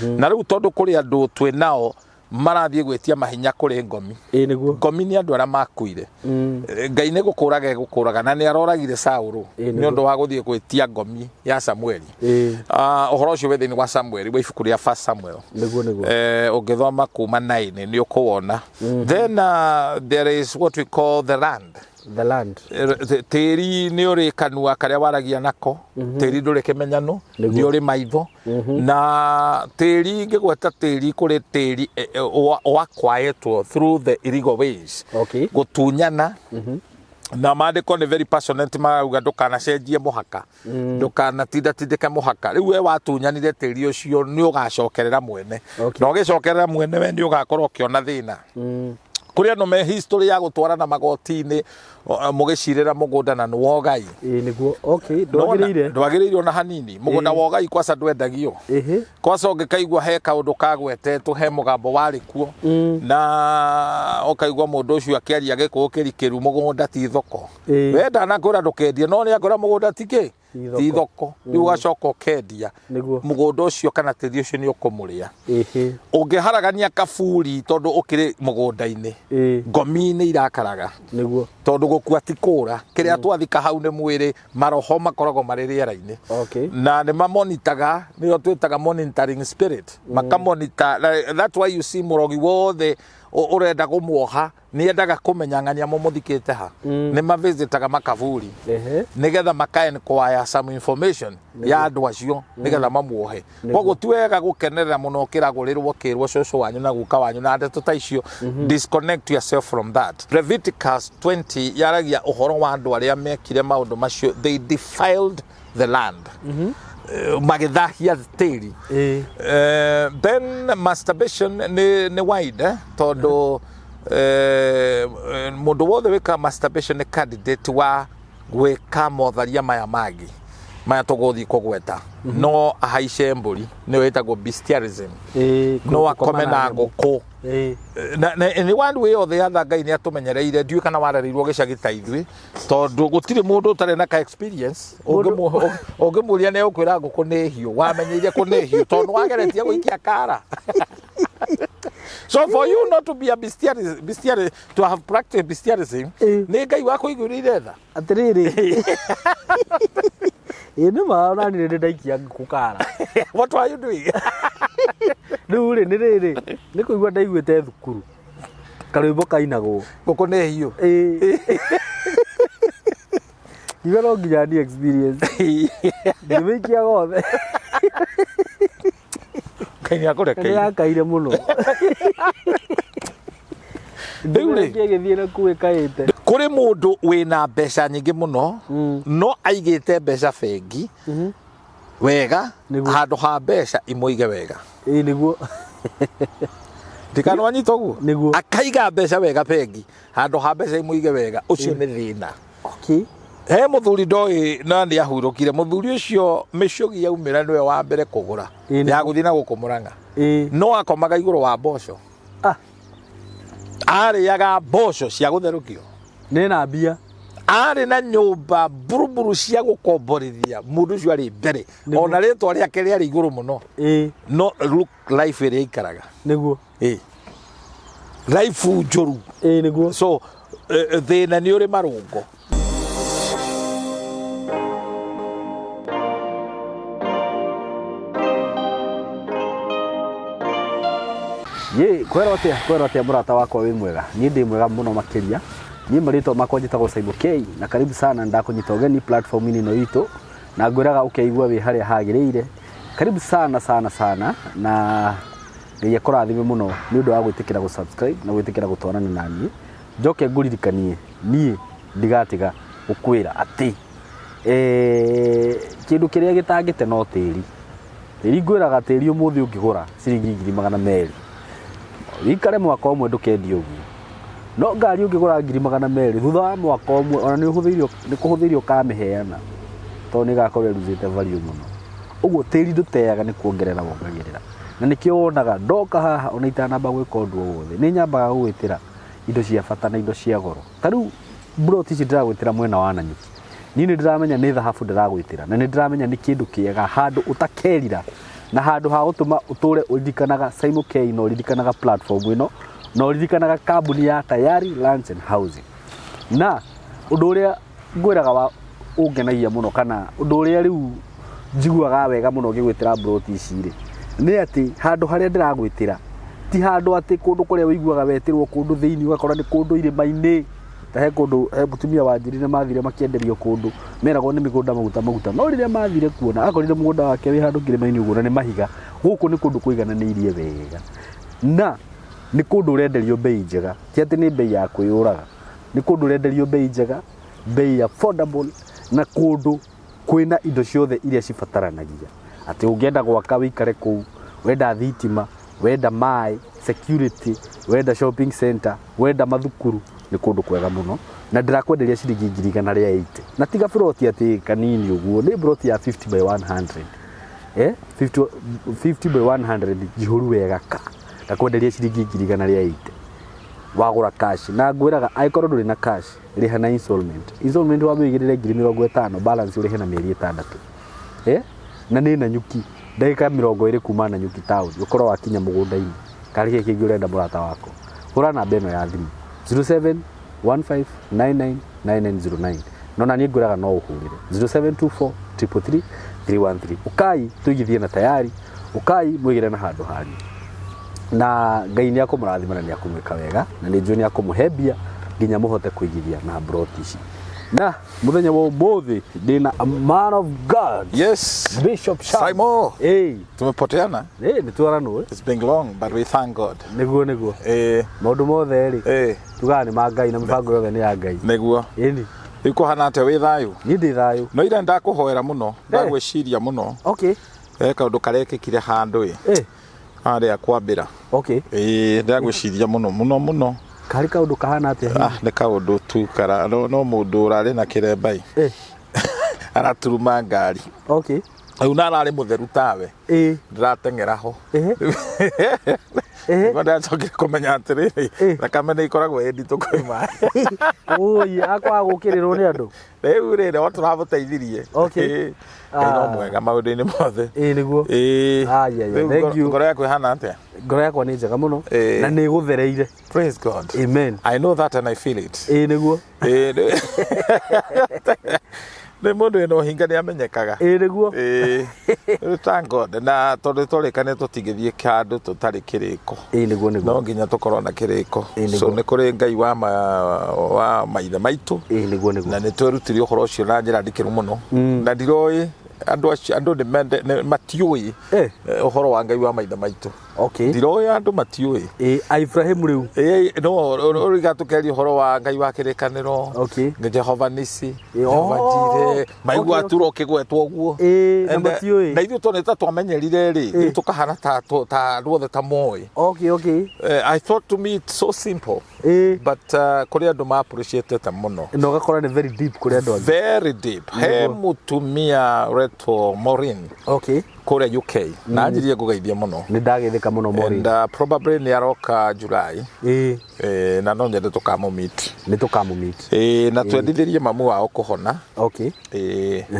Na rĩu tondũ kũrĩ andũ twĩ nao marathiĩ gwĩtia mahinya kũrĩ ngomi. Ĩĩ nĩguo. Ngomi nĩ andũ arĩa makuire. Ngai nĩ gũkũraga egũkũraga na nĩ aroragire Saũlũ Ĩĩ, nĩ ũndũ wa gũthiĩ gwĩtia ngomi ya Samueli. Ĩĩ. Ah, ũhoro ũcio wĩ thĩinĩ wa Samueli wa ibuku rĩa First Samuel. Nĩguo nĩguo. Ũngĩthoma kuma 9 nĩ ũkũwona. Then there is what we call the land. The land. Tĩri nĩ ũrĩ kanua karĩa waragia nako. Tĩri ndũrĩ kĩmenyano. Nĩguo. Nĩ ũrĩ maitho. Na tĩri, ngĩgweta tĩri, kũrĩ tĩri wakwaĩtwo through the illegal ways. Gũtunyana. Na maandĩko nĩ very passionate, marauga ndũkanacenjie mũhaka, ndũkanatindatindĩke mũhaka. Rĩu we watunyanire tĩri ũcio, nĩ ũgacokerera mwene. Na ũgĩcokerera mwene, we nĩ ũgakorwo ũkĩona thĩna. Kũrĩ andũ me history ya gũtwarana magoti-inĩ mũgĩcirĩra mũgũnda na nĩ wogai. Ĩĩ nĩguo. Okay, ndwagĩrĩire. Ndwagĩrĩire ona hanini. Mũgũnda wogai kwaca ndwendagio. Kwaca ũngĩkaigua he kaũndũ kagwetetwo, he mũgambo warĩ kuo, na ũkaigua mũndũ ũcio akĩaria gĩkũyũ kĩrikĩru, mũgũnda ti thoko. We ndanakwĩra ndũkendie, no nĩ akwĩra mũgũnda ti kĩ? Ti thoko. Ti thoko. Rĩu ũgacoka ũkendia Nĩguo. Mũgũnda ũcio kana tĩri ũcio nĩ ũkũmũrĩa. Ũngĩharagania kaburi tondũ ũkĩrĩ mũgũnda-inĩ, ngomi nĩ irakaraga. Nĩguo. Tondũ gũkua ti kũra. Kĩrĩa twathika hau nĩ mwĩrĩ, maroho makoragwo marĩ rĩera-inĩ. Na nĩ mamonitaga, nĩyo twĩtaga monitoring spirit. Makamonita, that's why you see mũrogi wothe ũrenda kũmuoha nĩ endaga kũmenya ng'ania mũmũthikĩte ha. Nĩ mavisitaga makaburi nĩgetha maka enquire some information ya andũ acio nĩgetha mamuohe. Koguo ti wega gũkenerera mũno ũkĩragũrĩrwo ũkĩrwo cũcũ wanyu na guka wanyu na ndeto ta icio. Disconnect yourself from that. Leviticus 20 yaragia ũhoro wa andũ arĩa mekire maũndũ macio, they defiled the land. Magĩthahia tĩri. Then masturbation nĩ wide, tondũ mũndũ wothe wĩkaga masturbation nĩ candidate wa gwĩka motharia maya mangĩ maya tũgũthiĩ kũgweta. No ahaice mbũri, nĩyo ĩtagwo bestialism. No akome na ngũkũ. Na nĩ one way or the other Ngai nĩ atũmenyereire. Ndiũĩ kana warereirwo gĩcagi ta ithuĩ, tondũ gũtirĩ mũndũ ũtarĩ na ka experience. Ũngĩmũria nĩ egũkwĩra ngũkũ nĩ hiũ, wamenyeire kũ nĩ hiũ? Tondũ wageretie gũikia kara. So for you not to be a bestialist, bestialist, to have practiced bestialism, nĩ Ngai wakũiguĩrĩire tha. Atĩrĩrĩ, ĩĩ nĩ ma, ona niĩ nĩ ndaikia ngũkũ kara. What were you doing? Rĩu rĩ, nĩ rĩrĩ, nĩ kũigua ndaiguĩte thukuru karwĩmbo kainagwo ngũkũ nĩ hiũ. Ĩĩ, ngiuga no nginya ni experience, ngĩmĩikia gothe. Ngai nĩ Nĩ akũrekeire. Yakaire mũno. Rĩu rĩ, Ĩgĩthiĩ na kuu ĩkaĩte. Kũrĩ mũndũ wĩna mbeca nyingĩ mũno, no aigĩte mbeca bengi wega handũ ha mbeca imũige wega. Ĩĩ nĩguo. Ndikana wanyita ũguo? Nĩguo. Akaiga mbeca wega bengi handũ ha mbeca imũige wega. Ũcio nĩ thĩna. He mũthuri ndoĩ na nĩ ahurũkire. Mũthuri ũcio, mĩcũgi yaumĩra nĩwe wa mbere kũgũra ya gũthiĩ na gũkũ Mũrang'a. No akomaga igũrũ wa mboco. Arĩaga mboco cia gũtherũkio. Nĩ na mbia. Arĩ na nyũmba mburuburu cia gũkomborithia. Mũndũ ũcio arĩ mbere, ona rĩtwa rĩake rĩarĩ igũrũ mũno. No look life ĩrĩa aikaraga. Ĩĩ, life njũru. Ĩĩ nĩguo. So thĩna nĩ ũrĩ marũngo. Ye, kwero atia, kwero atia mũrata wakwa, wĩ mwega? Niĩ ndĩ mwega mũno makĩria. Niĩ marĩtwa makwa njĩtagwo Simon K na karibu sana, ndakũnyita ũgeni platform-inĩ ĩno itũ na ngwĩraga ũkeigua wĩ harĩa hagĩrĩire. Karibu sana sana sana, na Ngai akũrathime mũno nĩ ũndũ wa gwĩtĩkĩra gũ subscribe na gwĩtĩkĩra gũtwarana na niĩ. Njoke ngũririkanie, niĩ ndigatiga gũkwĩra atĩ kĩndũ kĩrĩa gĩtangĩte no tĩri. Tĩri, ngwĩraga tĩri ũmũthĩ ũngĩgũra ciringi 200,000, wĩikare mwaka ũmwe ndũkendia ũguo. No ngari ũngĩgũra 200,000, thutha wa mwaka ũmwe ona nĩ ũhũthĩirio, nĩ kũhũthĩrio ũkamĩheana, tondũ nĩ ĩgakorwo ĩruzĩte value mũno. Ũguo tĩri ndũteaga, nĩ kuongerera wongagĩrĩra. Na nĩkĩo wonaga ndoka haha, ona itanamba gwĩka ũndũ o wothe, nĩ nyambaga gũgwĩtĩra indo cia bata na indo cia goro. Ta rĩu mburoti ici ndĩragwĩtĩra mwena wa Nanyuki, niĩ nĩ ndĩramenya nĩ thahabu ndĩragwĩtĩra, na nĩ ndĩramenya nĩ kĩndũ kĩega, handũ ũtakerira. Na handũ ha gũtũma ũtũre ũririkanaga Simon K na ũririkanaga platform ĩno na ũririkanaga kambuni ya Tayari Lands and Housing. Na ũndũ ũrĩa ngwĩraga wa ũngenagia mũno kana ũndũ ũrĩa rĩu njiguaga wega mũno ngĩgwĩtĩra mburoti ici rĩ, nĩ atĩ handũ harĩa ndĩragwĩtĩra ti handũ atĩ kũndũ kũrĩa ũiguaga wetĩrwo kũndũ thĩinĩ ũgakora nĩ kũndũ irĩma-inĩ. Ta he kũndũ he mũtumia wanjĩrire mathire makĩenderio kũndũ meragwo nĩ mĩgũnda maguta maguta, no rĩrĩa mathire kuona akorire mũgũnda wake wĩ handũ kĩrĩma-inĩ ũguo na nĩ mahiga. Gũkũ nĩ kũndũ kũigananĩirie wega na nĩ kũndũ ũrenderio bei njega, ti atĩ nĩ bei ya kwĩyũraga, nĩ kũndũ ũrenderio bei njega, bei affordable na kũndũ kwĩna indo ciothe iria cibataranagia. Atĩ ũngĩenda gwaka wĩikare kũu, wenda thitima, wenda maĩ, security, wenda shopping center, wenda mathukuru, nĩ kũndũ kwega mũno. Na ndĩrakwenderia ciringi 180,000. Na tiga buroti atĩ kanini ũguo, nĩ buroti ya 50 by 100. 50 by 100 njihũru wega ka. Ndakwenderia ciringi 180,000. Wagũra cash. Na ngwĩraga angĩkorwo ndũrĩ na cash, rĩha na installment. Installment wambe ũigĩrĩre 50,000, balance ũrĩhe na mĩeri 6. Na nĩ Nanyuki, ndagĩka 20 kuma Nanyuki town, ũkorwo wakinya mũgũnda-inĩ. Karĩ kĩĩ kĩngĩ ũrenda mũrata wakwa? Hũra namba ĩno ya thimũ 0715999909. No na niĩ ngwĩraga no ũhũrĩre 0724 333 313. Ũkai tũigithie na Tayari, ũkai mwĩgĩre na handũ hanyu. Na Ngai nĩ akũmũrathima na nĩ akũmwĩka wega, na nĩ njũĩ nĩ akũmũhe mbia nginya mũhote kũigithia na mburoti ici. Na mũthenya wa ũmũthĩ ndĩna a man of God. Yes. Bishop Sham. Simon. Hey. Tumepoteana. Hey, nĩ twaranwo. It's been long, but we thank God. Nĩguo nĩguo. Maũndũ mothe rĩ. Tugaga nĩ ma Ngai na mĩbango yothe nĩ ya Ngai. Nĩguo. Ĩni. Rĩu kũhana atĩa wĩ thayũ? Niĩ ndĩ thayũ. No ira ndakũhoera mũno, ndagwĩciria mũno. Okay. He kaũndũ karekĩkire handũ ĩ. Harĩa kwambĩra. Okay. Ĩĩ ndagwĩciria mũno mũno mũno. Karĩ kaũndũ kahana atĩa hihi? Ah, nĩ kaũndũ tu kara no, no mũndũ ũrarĩ na kĩremba ĩ. Araturuma ngari. Okay. Rĩu na ararĩ mũtheru tawe. Ndĩrateng'era ho. Nĩguo ndacokire kũmenya atĩrĩrĩ, thakame nĩ ĩkoragwo ĩ nditũ kwĩ maĩ. Oi, akwaga gũkĩrĩrwo nĩ andũ. Rĩu rĩ, no tũramũteithirie. Okay. Ngai no mwega maũndũ-inĩ mothe. Ĩĩ nĩguo. Ĩĩ. Ai, ai, Rĩu thank you. Ngoro yaku ĩhana atĩa? Ngoro yakwa nĩ njega mũno. Ĩĩ. Na nĩ ĩgũthereire. Praise God. Amen. I know that and I feel it. Ĩĩ nĩguo. Ĩĩ, nĩ mũndũ wĩna ũhinga nĩ amenyekaga. Ĩĩ nĩguo. Ĩĩ. Rĩu thank God. Na tondũ twarĩkania tũtingĩthiĩ kĩndũ tũtarĩ kĩrĩko. Ĩĩ nĩguo nĩguo. No nginya tũkorwo na kĩrĩko. Ĩĩ nĩguo. So nĩ kũrĩ Ngai wa ma, wa maithe maitũ. Ĩĩ nĩguo nĩguo. Na nĩ twerutire ũhoro ũcio na njĩra ndikĩru mũno. Na ndiroĩ andũ acio andũ nĩ matiũĩ ũhoro wa Ngai wa maithe maitũ. Okay. Ndiroĩ andũ matiũĩ. Ĩĩ Ibrahimu rĩu. Ĩĩ no ũriga tũkeria ũhoro wa Ngai wa kĩrĩkanĩro. Okay. Jehova Nisi. Jehova Jireh. Maigua tura ũkĩgwetwo ũguo. Ĩĩ na matiũĩ. Na ithuĩ tondũ ta twamenyerire rĩ, rĩu tũkahana ta ta andũ othe ta moĩ. Okay, okay. I thought to me it's so simple. But kũrĩ andũ ma appreciate mũno. Na ũgakora nĩ very deep kũrĩ andũ angĩ. Very deep. He mũtumia ũretwo Maureen. Okay. Kũrĩa UK. Na anjirie ngũgeithie mũno. Nĩ ndageithĩka mũno Maureen. And probably nĩ aroka July. Na no nyende tũkamũ-meet. Nĩ tũkamũ-meet. Na twendithĩrie mamu wao kũhona. Okay.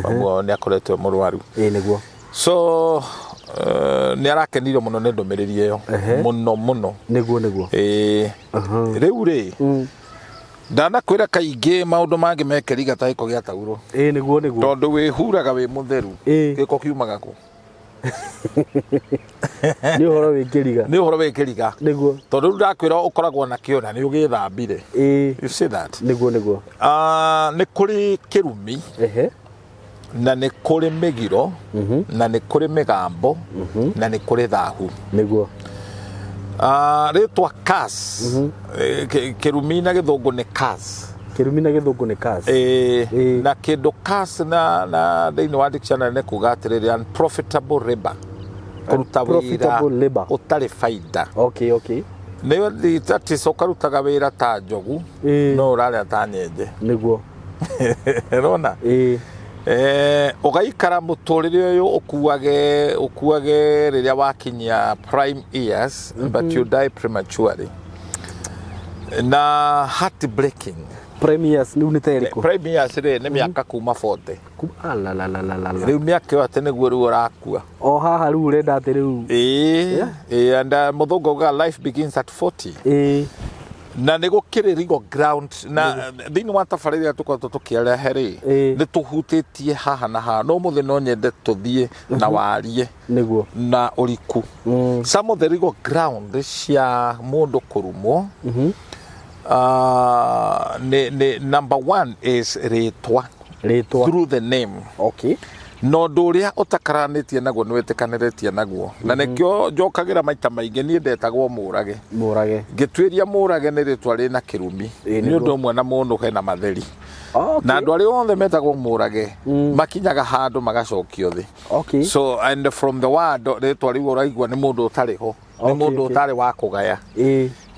Mamu wao nĩ akoretwo e mũrwaru. Ĩĩ nĩguo. So nĩ arakenirio mũno nĩ ndũmĩrĩri ĩyo. Mũno mũno. Nĩguo nĩguo. Rĩu rĩ, ndanakwĩra kaingĩ maũndũ mangĩ mekĩriga ta gĩko gĩa taurũ. Ĩĩ nĩguo nĩguo. Tondũ wĩhuraga wĩ mũtheru. Gĩko kiumaga kũ? Nĩ ũhoro wĩ kĩriga. Nĩ ũhoro wĩ kĩriga. Nĩguo. Tondũ rĩu ndakwĩra ũkoragwo nakĩo na nĩ ũgĩthambire. You see that? Nĩguo nĩguo. Nĩ kũrĩ kĩrumi. Na nĩ kũrĩ mĩgiro, na nĩ kũrĩ mĩgambo, na nĩ kũrĩ thahu. Nĩguo. Rĩtwa curse, kĩrumi na gĩthũngũ nĩ curse. Kĩrumi na gĩthũngũ nĩ curse. Na kĩndũ curse na thĩinĩ wa dictionary nĩ kuga atĩrĩrĩ, unprofitable labor. Kũruta wĩra Unprofitable labor. ũtarĩ baida. Okay, okay. Nĩ atĩ ũkarutaga wĩra ta njogu, no ũrarĩa ta nyenje. Nĩguo. Ũrona? Ũgaikara mũtũrĩre ũyũ ũkuage rĩrĩa wakinyia prime years, but you die prematurely. Na heartbreaking. Prime years rĩu nĩ ta ĩrĩkũ? Prime years rĩ, nĩ mĩaka kuma 40. Alalalalala. Rĩu mĩaka ĩyo atĩ nĩguo rĩu ũrakua. O haha rĩu ũrenda atĩ rĩu. Ĩĩ, ĩĩ, and mũthũngũ augaga life begins at 40. Na nĩ gũkĩrĩ legal ground na thĩinĩ wa tabarĩra ĩrĩa tũkoretwo tũkĩarehe rĩ, nĩ tũhutĩtie haha na haha, no ũmũthĩ no nyende tũthiĩ na warie na ũriku some of the legal ground cia mũndũ kũrumwo. Nĩ number one is rĩtwa. Rĩtwa. Through the name. Na ũndũ ũrĩa ũtakaranĩtie naguo nĩ wĩtĩkanĩrĩtie naguo, na nĩkĩo njokagĩra maita maingĩ, niĩ ndetagwo Mũrage. Mũrage. Ngĩtuĩria Mũrage nĩ rĩtwa rĩna kĩrumi. Nĩ ũndũ ũmwe na mũnũhe na matheri. Na andũ arĩa othe metagwo Mũrage makinyaga handũ magacokio thĩ. So and from the word rĩtwa rĩu ũraigua nĩ mũndũ ũtarĩ ho, nĩ mũndũ ũtarĩ wa kũgaya.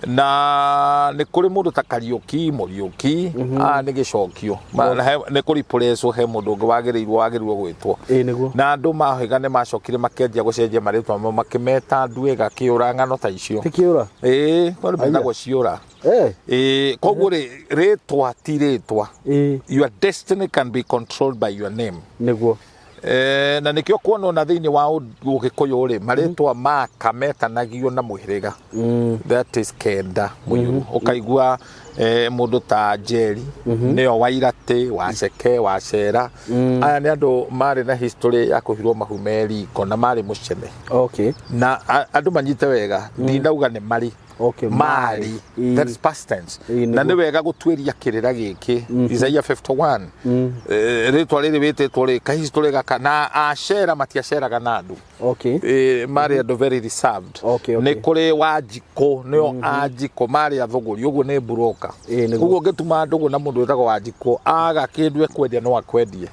Na nĩ kũrĩ mũndũ ta Kariũki, Mũriũki, aya nĩ gĩcokio. Nĩ kũripũrecwo he mũndũ ũngĩ wagĩrĩirwo gwĩtwo. Ĩĩ nĩguo. Na andũ mahĩga nĩ macokire makĩanjia gũcenjia marĩtwa mao, makĩmeta Nduĩga, Kĩũra, ng'ano ta icio. Ti kĩũra? Ĩĩ, kwĩ andũ metagwo Ciũra. Ĩĩ, koguo rĩ, rĩtwa ti rĩtwa. Your destiny can be controlled by your name. Na nĩkĩo kuona ona thĩinĩ wa Ũgĩkũyũ rĩ, marĩtwa maka metanagio na mũhĩrĩga. That is kenda mũiyũru. Ũkaigua mũndũ ta Njeri, nĩyo Wairatĩ, Waceke, Wacera. Aya nĩ andũ marĩ na history ya kũhirwo mahu me riko na marĩ mũcene. Na andũ manyite wega, ndinauga nĩ marĩ. Marĩ. That's past tense. Na nĩ wega gũtuĩria kĩrĩra gĩkĩ. Isaiah 51. Rĩtwa rĩrĩ wĩtĩtwo rĩ, kahistory gaka, na acera matiaceraga na andũ. Marĩ andũ very reserved. Nĩ kũrĩ Wanjikũ, nĩo Anjikũ, marĩ athũgũri, ũguo nĩ broker. Ũguo ũngĩtuma ndũgũ na mũndũ wĩtagwo Wanjikũ, aga kĩndũ ekwendia no akwendie.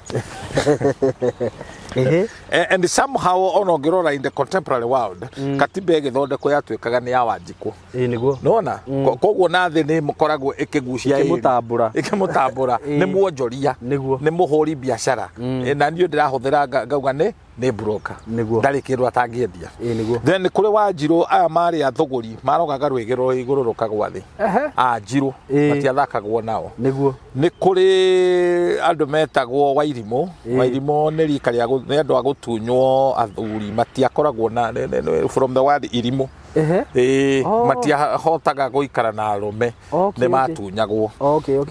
And somehow ona ũngĩrora in the contemporary world, katiba ĩgĩthondekwo yatuĩkaga nĩ ya Wanjikũ. Ĩĩ nĩguo. Nĩwona? Koguo na thĩ nĩ ĩkoragwo ĩkĩgucia ĩrĩ. Ĩkĩmũtambũra. Ĩkĩmũtambũra. Nĩ mwonjoria. Nĩ mũhũri biacara. Na niĩ ndĩrahũthĩra ngauga nĩ broker. Ndarĩ kĩndũ atangĩendia. Ĩĩ nĩguo. Then kũrĩ Wanjirũ, aya marĩ athũgũri, marogaga rwĩgĩ rũrĩ igũrũ rũkagwa thĩ. Anjirũ, matiathakagwo nao. Nĩ kũrĩ andũ metagwo Wairimũ. Wairimũ nĩ rika rĩa nĩ andũ a gũtunywo athuri, matiakoragwo na from the word irimũ. Ĩĩ, matiahotaga gũikara na arũme. Nĩ matunyagwo.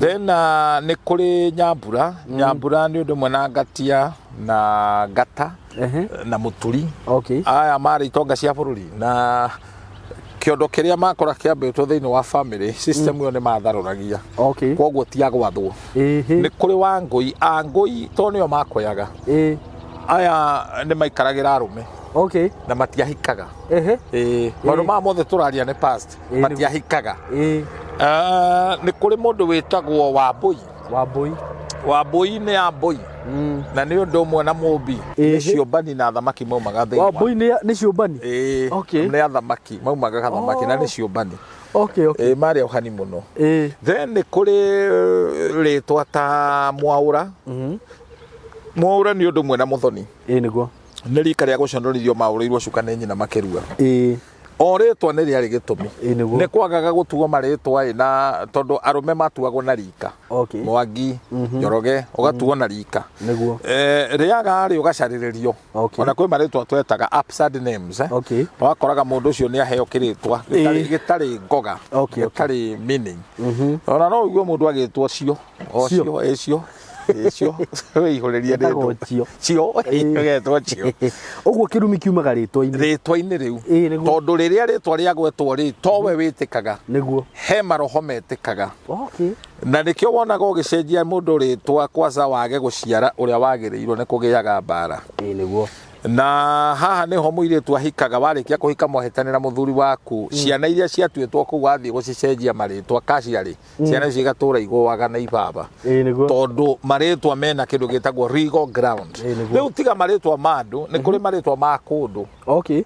Then nĩ kũrĩ Nyambura. Nyambura nĩ ũndũ ũmwe na Ngatia na Ngata na Mũturi. Aya marĩ itonga cia bũrũri, na kĩondo kĩrĩa makora kĩambĩtwo thĩinĩ wa family system ĩyo nĩ matharũragia. Koguo ti agwathwo. Nĩ kũrĩ Wangũi. Angũi to nĩo makoyaga. Aya nĩ maikaragĩra arũme. Na matiahikaga. Maũndũ maya mothe tũraria nĩ past. Matiahikaga. Nĩ kũrĩ mũndũ wĩtagwo Wambũi. Wambũi. Wambũi nĩ Ambũi. Na nĩ ũndũ ũmwe na Mũmbi. Nĩ ciũmbani na thamaki maumaga thĩinĩ wa Wambũi nĩ ciũmbani? Ĩĩ. Nĩ athamaki, maumaga gathamaki na nĩ ciũmbani. Marĩ ohani mũno. Then nĩ kũrĩ rĩtwa ta Mwaũra. Mwaũra nĩ ũndũ ũmwe na Mũthoni. Ĩĩ nĩguo. Nĩ rika rĩa gũconorithio maũrĩirwo cuka nĩ nyina makĩrua. O rĩtwa nĩ rĩarĩ gĩtũmi. Ĩĩ nĩguo. Nĩ kwagaga gũtuo marĩtwa ĩ, na tondũ arũme matuagwo na rika. Mwangi, Njoroge, ũgatuo na rika. Rĩaga rĩ ũgacarĩrĩrio. Ona kwĩ marĩtwa twetaga absurd names. Wakoraga mũndũ ũcio nĩ aheo kĩrĩtwa gĩtarĩ ngoga, gĩtarĩ meaning. Ona no ũigue mũndũ agĩtwo cio. O Cio. cio, ĩ cio. Ĩ cio. Wĩihũrĩrie Ĩtagwo rĩtwa. cio. Cio, ĩgetwo cio. Ũguo kĩrumi kiumaga rĩtwa-inĩ. Rĩtwa-inĩ rĩu. Ĩĩ, nĩguo. Tondũ rĩrĩa rĩtwa rĩagwetwo rĩ, towe wĩtĩkaga. He maroho metĩkaga. Na nĩkĩo wonaga ũgĩcenjia mũndũ rĩtwa kwaca wage gũciara ũrĩa wagĩrĩirwo nĩ kũgĩaga mbara. Ĩĩ nĩguo. Na haha nĩho mũirĩtu ahikaga, warĩkia kũhika mwahĩtanĩra mũthuri waku, ciana iria ciatuĩtwo kũu wathiĩ gũcicenjia marĩtwa kaciarĩ, ciana icio igatũra igũaga na ibaba. Ĩĩ nĩguo. Tondũ marĩtwa mena kĩndũ gĩtagwo legal ground. Ĩĩ nĩguo. Rĩu tiga marĩtwa ma andũ, nĩ kũrĩ marĩtwa ma kũndũ.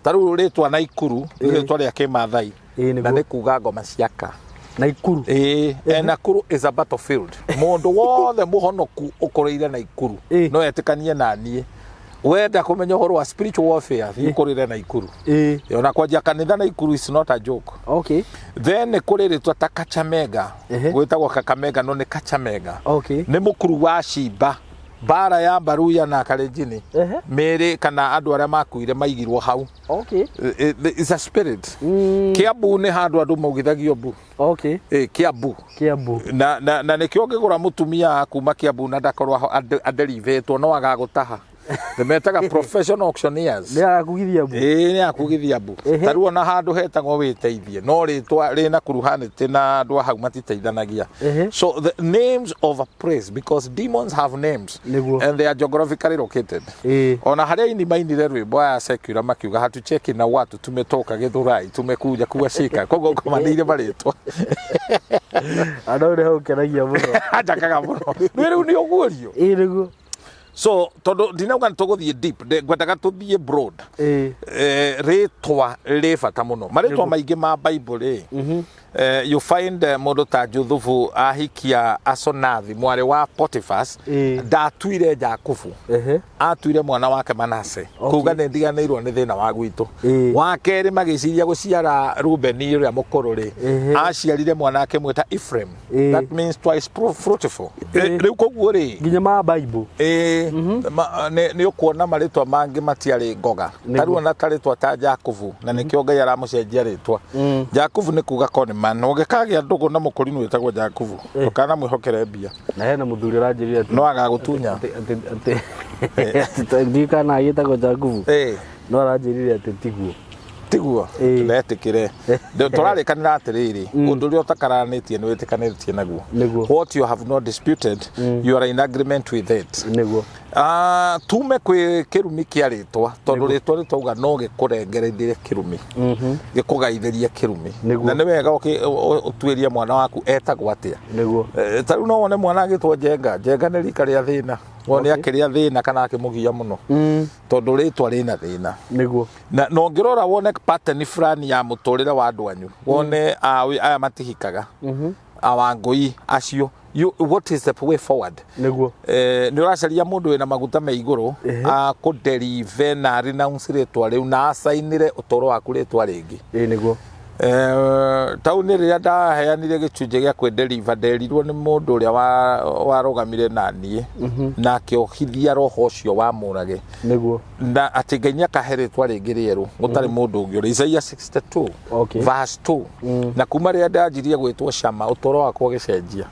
Ta rĩu rĩtwa Naikuru nĩ rĩtwa rĩa Kĩmathai. Ĩĩ nĩguo. Na nĩ kuga ngoma ciaka. Naikuru. Ĩĩ, and Nakuru is a battlefield. Mũndũ wothe mũhonoku ũkũrĩire Naikuru no etĩkanie na niĩ. Wenda kũmenya ũhoro wa spiritual warfare, thiĩ kũrĩre Naikuru. Ona kwanjia kanitha Naikuru is not a joke. Then nĩ kũrĩ rĩtwa ta Kachamega. Gwĩtagwo Kakamega no nĩ Kachamega. Nĩ mũkuru wa cimba mbara ya Baruya na Kalenjini. Mĩĩrĩ kana andũ arĩa makuire maigirwo hau. It's a spirit. Kiambu nĩ handũ andũ maugithagio mbu. Kiambu. Kiambu. Na nĩkĩo ũngĩgũra mũtumia kuma Kiambu na ndakorwo aderivĩtwo no agagũtaha. Nĩ metaga professional auctioneers. Nĩ agakugithia mbu. Ĩĩ, nĩ akugithia mbu. Ta rĩu ona handũ hetagwo wĩteithie no rĩtwa rĩna kuruhanĩte na andũ a hau matiteithanagia. So the names of a place, because demons have names and they are geographically located. Ona harĩa aini mainire rwĩmbo aya secular makiuga hatucheki na watu tumetoka Githurai tumekuja kuwashika, koguo ngomanĩire marĩtwa. Andũ nĩ hau kenagia mũno. Anjakaga mũno rĩu rĩu nĩ ũguũrio. Ĩĩ nĩguo. So tondũ ndinauga nĩ tũgũthiĩ deep, ngwendaga tũthiĩ broad. Rĩtwa rĩ bata mũno, marĩtwa maingĩ ma Bible rĩ, you find mũndũ ta Juthubu ahikia Asonathi mwarĩ wa Potiphas, ndatuire Jakubu, atuire mwana wake Manase. Kuga nĩ ndiganĩirwo nĩ thĩna wa gwitũ. Wa kerĩ magĩciria gũciara Rubeni ũrĩa mũkũrũ rĩ, aciarire mwana akĩmwĩta Ephraim. That means twice fruitful. Rĩu koguo rĩ, Nginya ma Bible. Ĩĩ, nĩ ũkuona marĩtwa mangĩ matiarĩ ngoga. Ta rĩu ona ta rĩtwa ta Jakubu, na nĩkĩo Ngai aramũcenjia rĩtwa. Jakubu nĩ kuga conman. Ũngĩkagĩa ndũgũ na mũkũrinũ wĩtagwo Jakubu, ndũkanamwĩhokere mbia. Na hena mũthuri ũranjĩrire atĩ No agagũtunya. Atĩ ndiũĩ kana agĩtagwo Jakubu. No aranjĩrire atĩ tiguo. Tiguo. Ndetĩkĩre. Tũrarĩkanĩra atĩrĩrĩ, ũndũ ũrĩa ũtakaranĩtie nĩ wĩtĩkanĩtie naguo. What you have not disputed, you are in agreement with it. Ah, tume kwĩ kĩrumi kĩa rĩtwa, tondũ rĩtwa rĩtwauga no gĩkũrengererie kĩrumi, gĩkũgaithĩrie kĩrumi. Na nĩ wega ũtuĩrie mwana waku etagwo atĩa. Ta rĩu no wone mwana agĩtwo Njenga. Njenga nĩ rika rĩa thĩna, wone akĩrĩa thĩna kana akĩmũgia mũno, tondũ rĩtwa rĩna thĩna. Na ũngĩrora wone pattern fulani ya mũtũrĩre wa andũ anyu, wone aya matihikaga, awangũi acio, what is the way forward? Nĩ ũracaria mũndũ wĩna maguta me igũrũ akũderive na renounce rĩtwa rĩu na acainĩre ũtũro waku rĩtwa rĩngĩ. Ĩĩ nĩguo. Taũni rĩrĩa ndaheanire gĩcunjĩ gĩa kwĩderiva, nderirwo nĩ mũndũ ũrĩa warũgamire na niĩ na akĩohithia roho ũcio wa mũrage. Na atĩ Ngai nĩ akahe rĩtwa rĩngĩ rĩerũ gũtarĩ mũndũ ũngĩ ũrĩ. Isaiah 62 verse 2. Na kuma rĩrĩa ndanjirie gwĩtwo Cama, ũtũro wakwa ũgĩcenjia.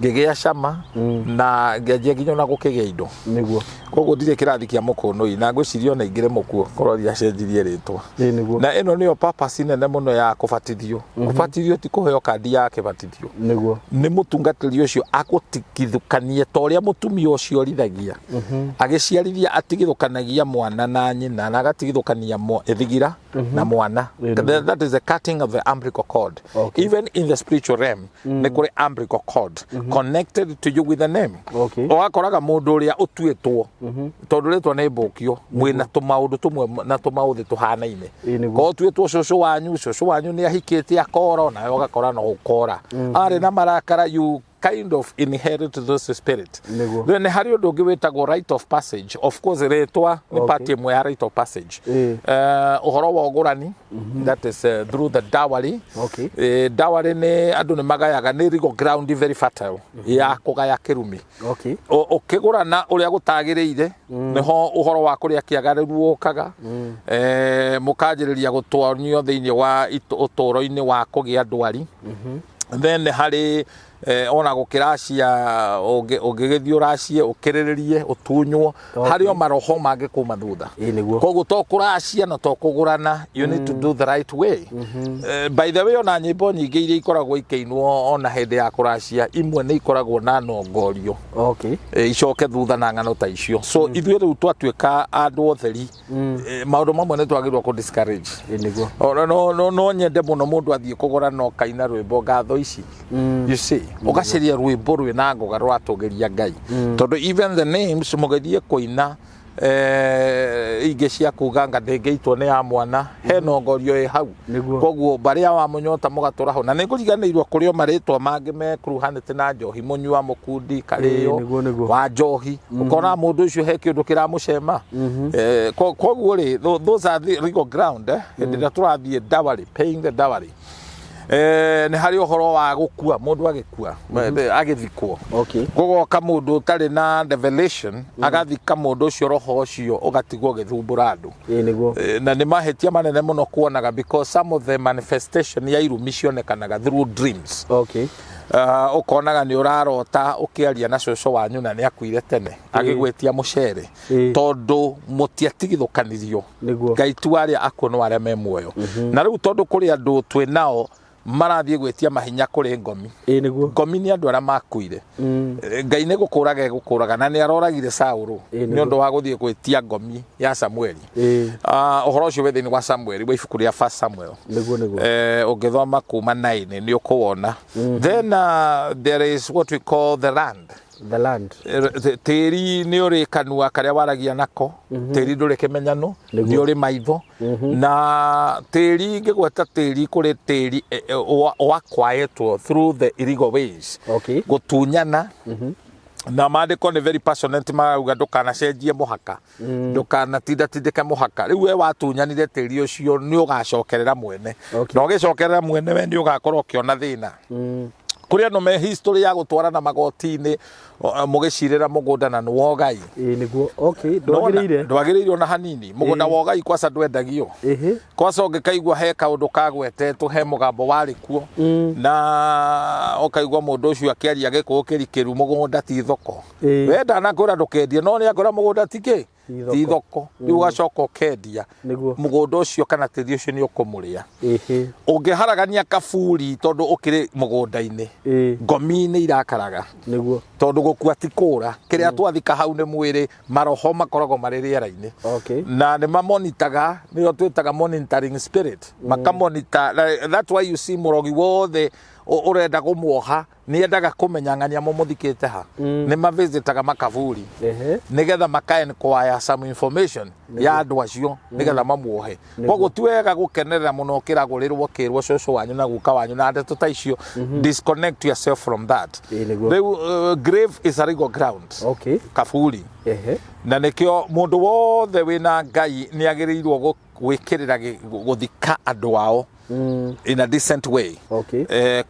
Ngĩgĩa Cama na ngĩanjia nginya ona gũkĩgĩa indo. Koguo ndirĩ kĩrathi kĩa mũkũnũi, na ngwĩciria ona ingĩrĩ mũkuo korwo ndiacenjirie rĩtwa. Ĩĩ nĩguo. Na ĩno nĩyo purpose nene mũno ya kũbatithio. Kũbatithio ti kũheo kandi ya kĩbatithio. Nĩ mũtungatĩri ũcio agũtigithũkanie ta ũrĩa mũtumia ũcio ũrithagia. Agĩciarithia atigithũkanagia mwana na nyina, na agatigithũkania thigira na mwana. That is the cutting of the umbilical cord. Even in the spiritual realm, nĩ kũrĩ umbilical cord connected to you with a name. Ũgakoraga mũndũ ũrĩa ũtuĩtwo, tondũ rĩtwa nĩ mbũkio, mwĩna tũmaũndũ tũmwe na tũmaũthĩ tũhanaine. Ĩĩ nĩguo. Korwo ũtuĩtwo cũcũ wanyu, cũcũ wanyu nĩ ahikĩte akora, onawe ũgakora no ũkora. Arĩ na marakara, you kind of inherit this spirit. Then nĩ harĩ ũndũ ũngĩ wĩtagwo rite of passage. Of course rĩtwa nĩ part ĩmwe ya rite of passage. Ũhoro wa ũgũrani, that is through the dowry. Dowry nĩ andũ nĩ magayaga, nĩ legal ground very fertile ya kũgaya kĩrumi. Ũkĩgũrana ũrĩa gũtagĩrĩire, nĩho ũhoro wa kũrĩa kĩagarĩru ũkaga. Mũkanjĩrĩria gũtwonio thĩinĩ wa ũtũũro-inĩ wa kũgĩa ndwari. Then harĩ ona gũkĩracia, ũngĩgĩthiĩ ũracie, ũkĩrĩrĩrie, ũtunywo, harĩ o maroho mangĩ kuma thutha. Ĩĩ nĩguo. Koguo to kũracia na to kũgũrana, you need to do the right way. By the way, ona nyĩmbo nyingĩ iria ikoragwo ikĩinwo ona hĩndĩ ya kũracia, imwe nĩ ikoragwo na nongorio. Icoke thutha na ng'ano ta icio. So ithuĩ rĩu twatuĩka andũ otheri, maũndũ mamwe nĩ twagĩrĩirwo kũ discourage. Ĩĩ nĩguo. Ona no nyende mũno mũndũ athiĩ kũgũra no kaina rwĩmbo ngatho ici. You see, ũgacaria rwĩmbo rwĩna ngoga rũratũgĩria Ngai. Tondũ even the names mũgĩthiĩ kũina Ingĩ cia kuga anga ndĩngĩitwo nĩ ya mwana, he nongorio ĩ hau. Koguo barĩa wa mũnyota mũgatũra hau, na nĩ ngũriganĩirwo kũrĩ o marĩtwa mangĩ mekuruhanĩte na njohi, mũnyua mũkundi karĩo. Nĩguo, nĩguo. Wa njohi, ũkona mũndũ ũcio he kĩũndũ kĩramũcema. Koguo rĩ, those are the legal ground. Hĩndĩ ĩrĩa tũrathiĩ dowry, paying the dowry, nĩ harĩ ũhoro wa gũkua mũndũ agĩkua, agĩthikwo, gũgoka mũndũ ũtarĩ na revelation agathika mũndũ ũcio, roho ũcio ũgatigwo ũgĩthumbũra andũ. Ĩĩ nĩguo. Na nĩ mahĩtia manene mũno kuonaga, because some of the manifestation ya irumi cionekanaga through dreams. Ũkonaga nĩ ũrarota ũkĩaria na cũcũ wanyu na nĩ akuire tene, agĩgwĩtia mũcere, tondũ mũtiatigithũkanirio. Ngai tu arĩa akuũ no arĩa me muoyo. Na rĩu tondũ kũrĩ andũ twĩ nao marathiĩ gwĩtia mahinya kũrĩ ngomi. Ĩĩ nĩguo. Ngomi nĩ andũ arĩa makuire. Ngai nĩ gũkũraga egũkũraga, na nĩ aroragire Saũlũ nĩ ũndũ wa gũthiĩ gwĩtia ngomi ya Samueli. Ah, ũhoro ũcio wĩ thĩinĩ wa Samueli, wa ibuku rĩa First Samuel. Nĩguo nĩguo. Ũngĩthoma kuma 9 nĩ ũkũwona. Then there is what we call the land. The land. Tĩri nĩ ũrĩ kanua karĩa waragia nako, tĩri ndũrĩ kĩmenyano. Nĩ ũrĩ maitho, na tĩri, ngĩgweta tĩri, kũrĩ tĩri wakwayetwo through the illegal ways, gũtunyana, na maandĩko nĩ very passionate, marauga ndũkanacenjie mũhaka, ndũkanatindatindĩke mũhaka. Rĩu we watunyanire tĩri ũcio, nĩ ũgacokerera mwene. Na ũgĩcokerera mwene, we nĩ ũgakorwo ũkĩona thĩna. Kũrĩ andũ me history ya gũtwarana magoti-inĩ mũgĩcirĩra mũgũnda na nĩ wogai. Ĩĩ nĩguo. Okay, ndwagĩrĩire. Ndwagĩrĩire ona hanini. Mũgũnda wogai kwaca ndwendagio. Kwaca ũngĩkaigua he kaũndũ kagwetetwo, he mũgambo warĩ kuo, na ũkaigua mũndũ ũcio akĩaria gĩkũyũ kĩrikĩru, mũgũnda ti thoko. We ndanakwĩra ndũkendie, no nĩ akwĩra mũgũnda ti kĩ? Ti thoko. Ti thoko. Rĩu ũgacoka ũkendia mũgũnda ũcio kana tĩri ũcio, nĩ ũkũmũrĩa. Ũngĩharagania kaburi tondũ ũkĩrĩ mũgũnda-inĩ, ngomi nĩ irakaraga. Tondũ gũkua ti kũra, kĩrĩa twathika hau nĩ mwĩrĩ, maroho makoragwo marĩ rĩera-inĩ. Na nĩ mamonitaga, nĩyo twĩtaga monitoring spirit, makamonita. That's why you see mũrogi wothe ũrenda kũmuoha nĩ endaga kũmenya ng'ania mũmũthikĩte ha. Nĩ mavisitaga makaburi nĩgetha maka enquire some information ya andũ acio nĩgetha mamuohe. Koguo ti wega gũkenerera mũno ũkĩragũrĩrwo, ũkĩrwo cũcũ wanyu na guka wanyu na ndeto ta icio. Disconnect yourself from that. Ĩĩ nĩguo. Rĩu grave is a legal ground. Kaburi. Na nĩkĩo mũndũ wothe wĩna Ngai nĩ agĩrĩirwo gwĩkĩrĩra gũthika andũ ao in a decent way.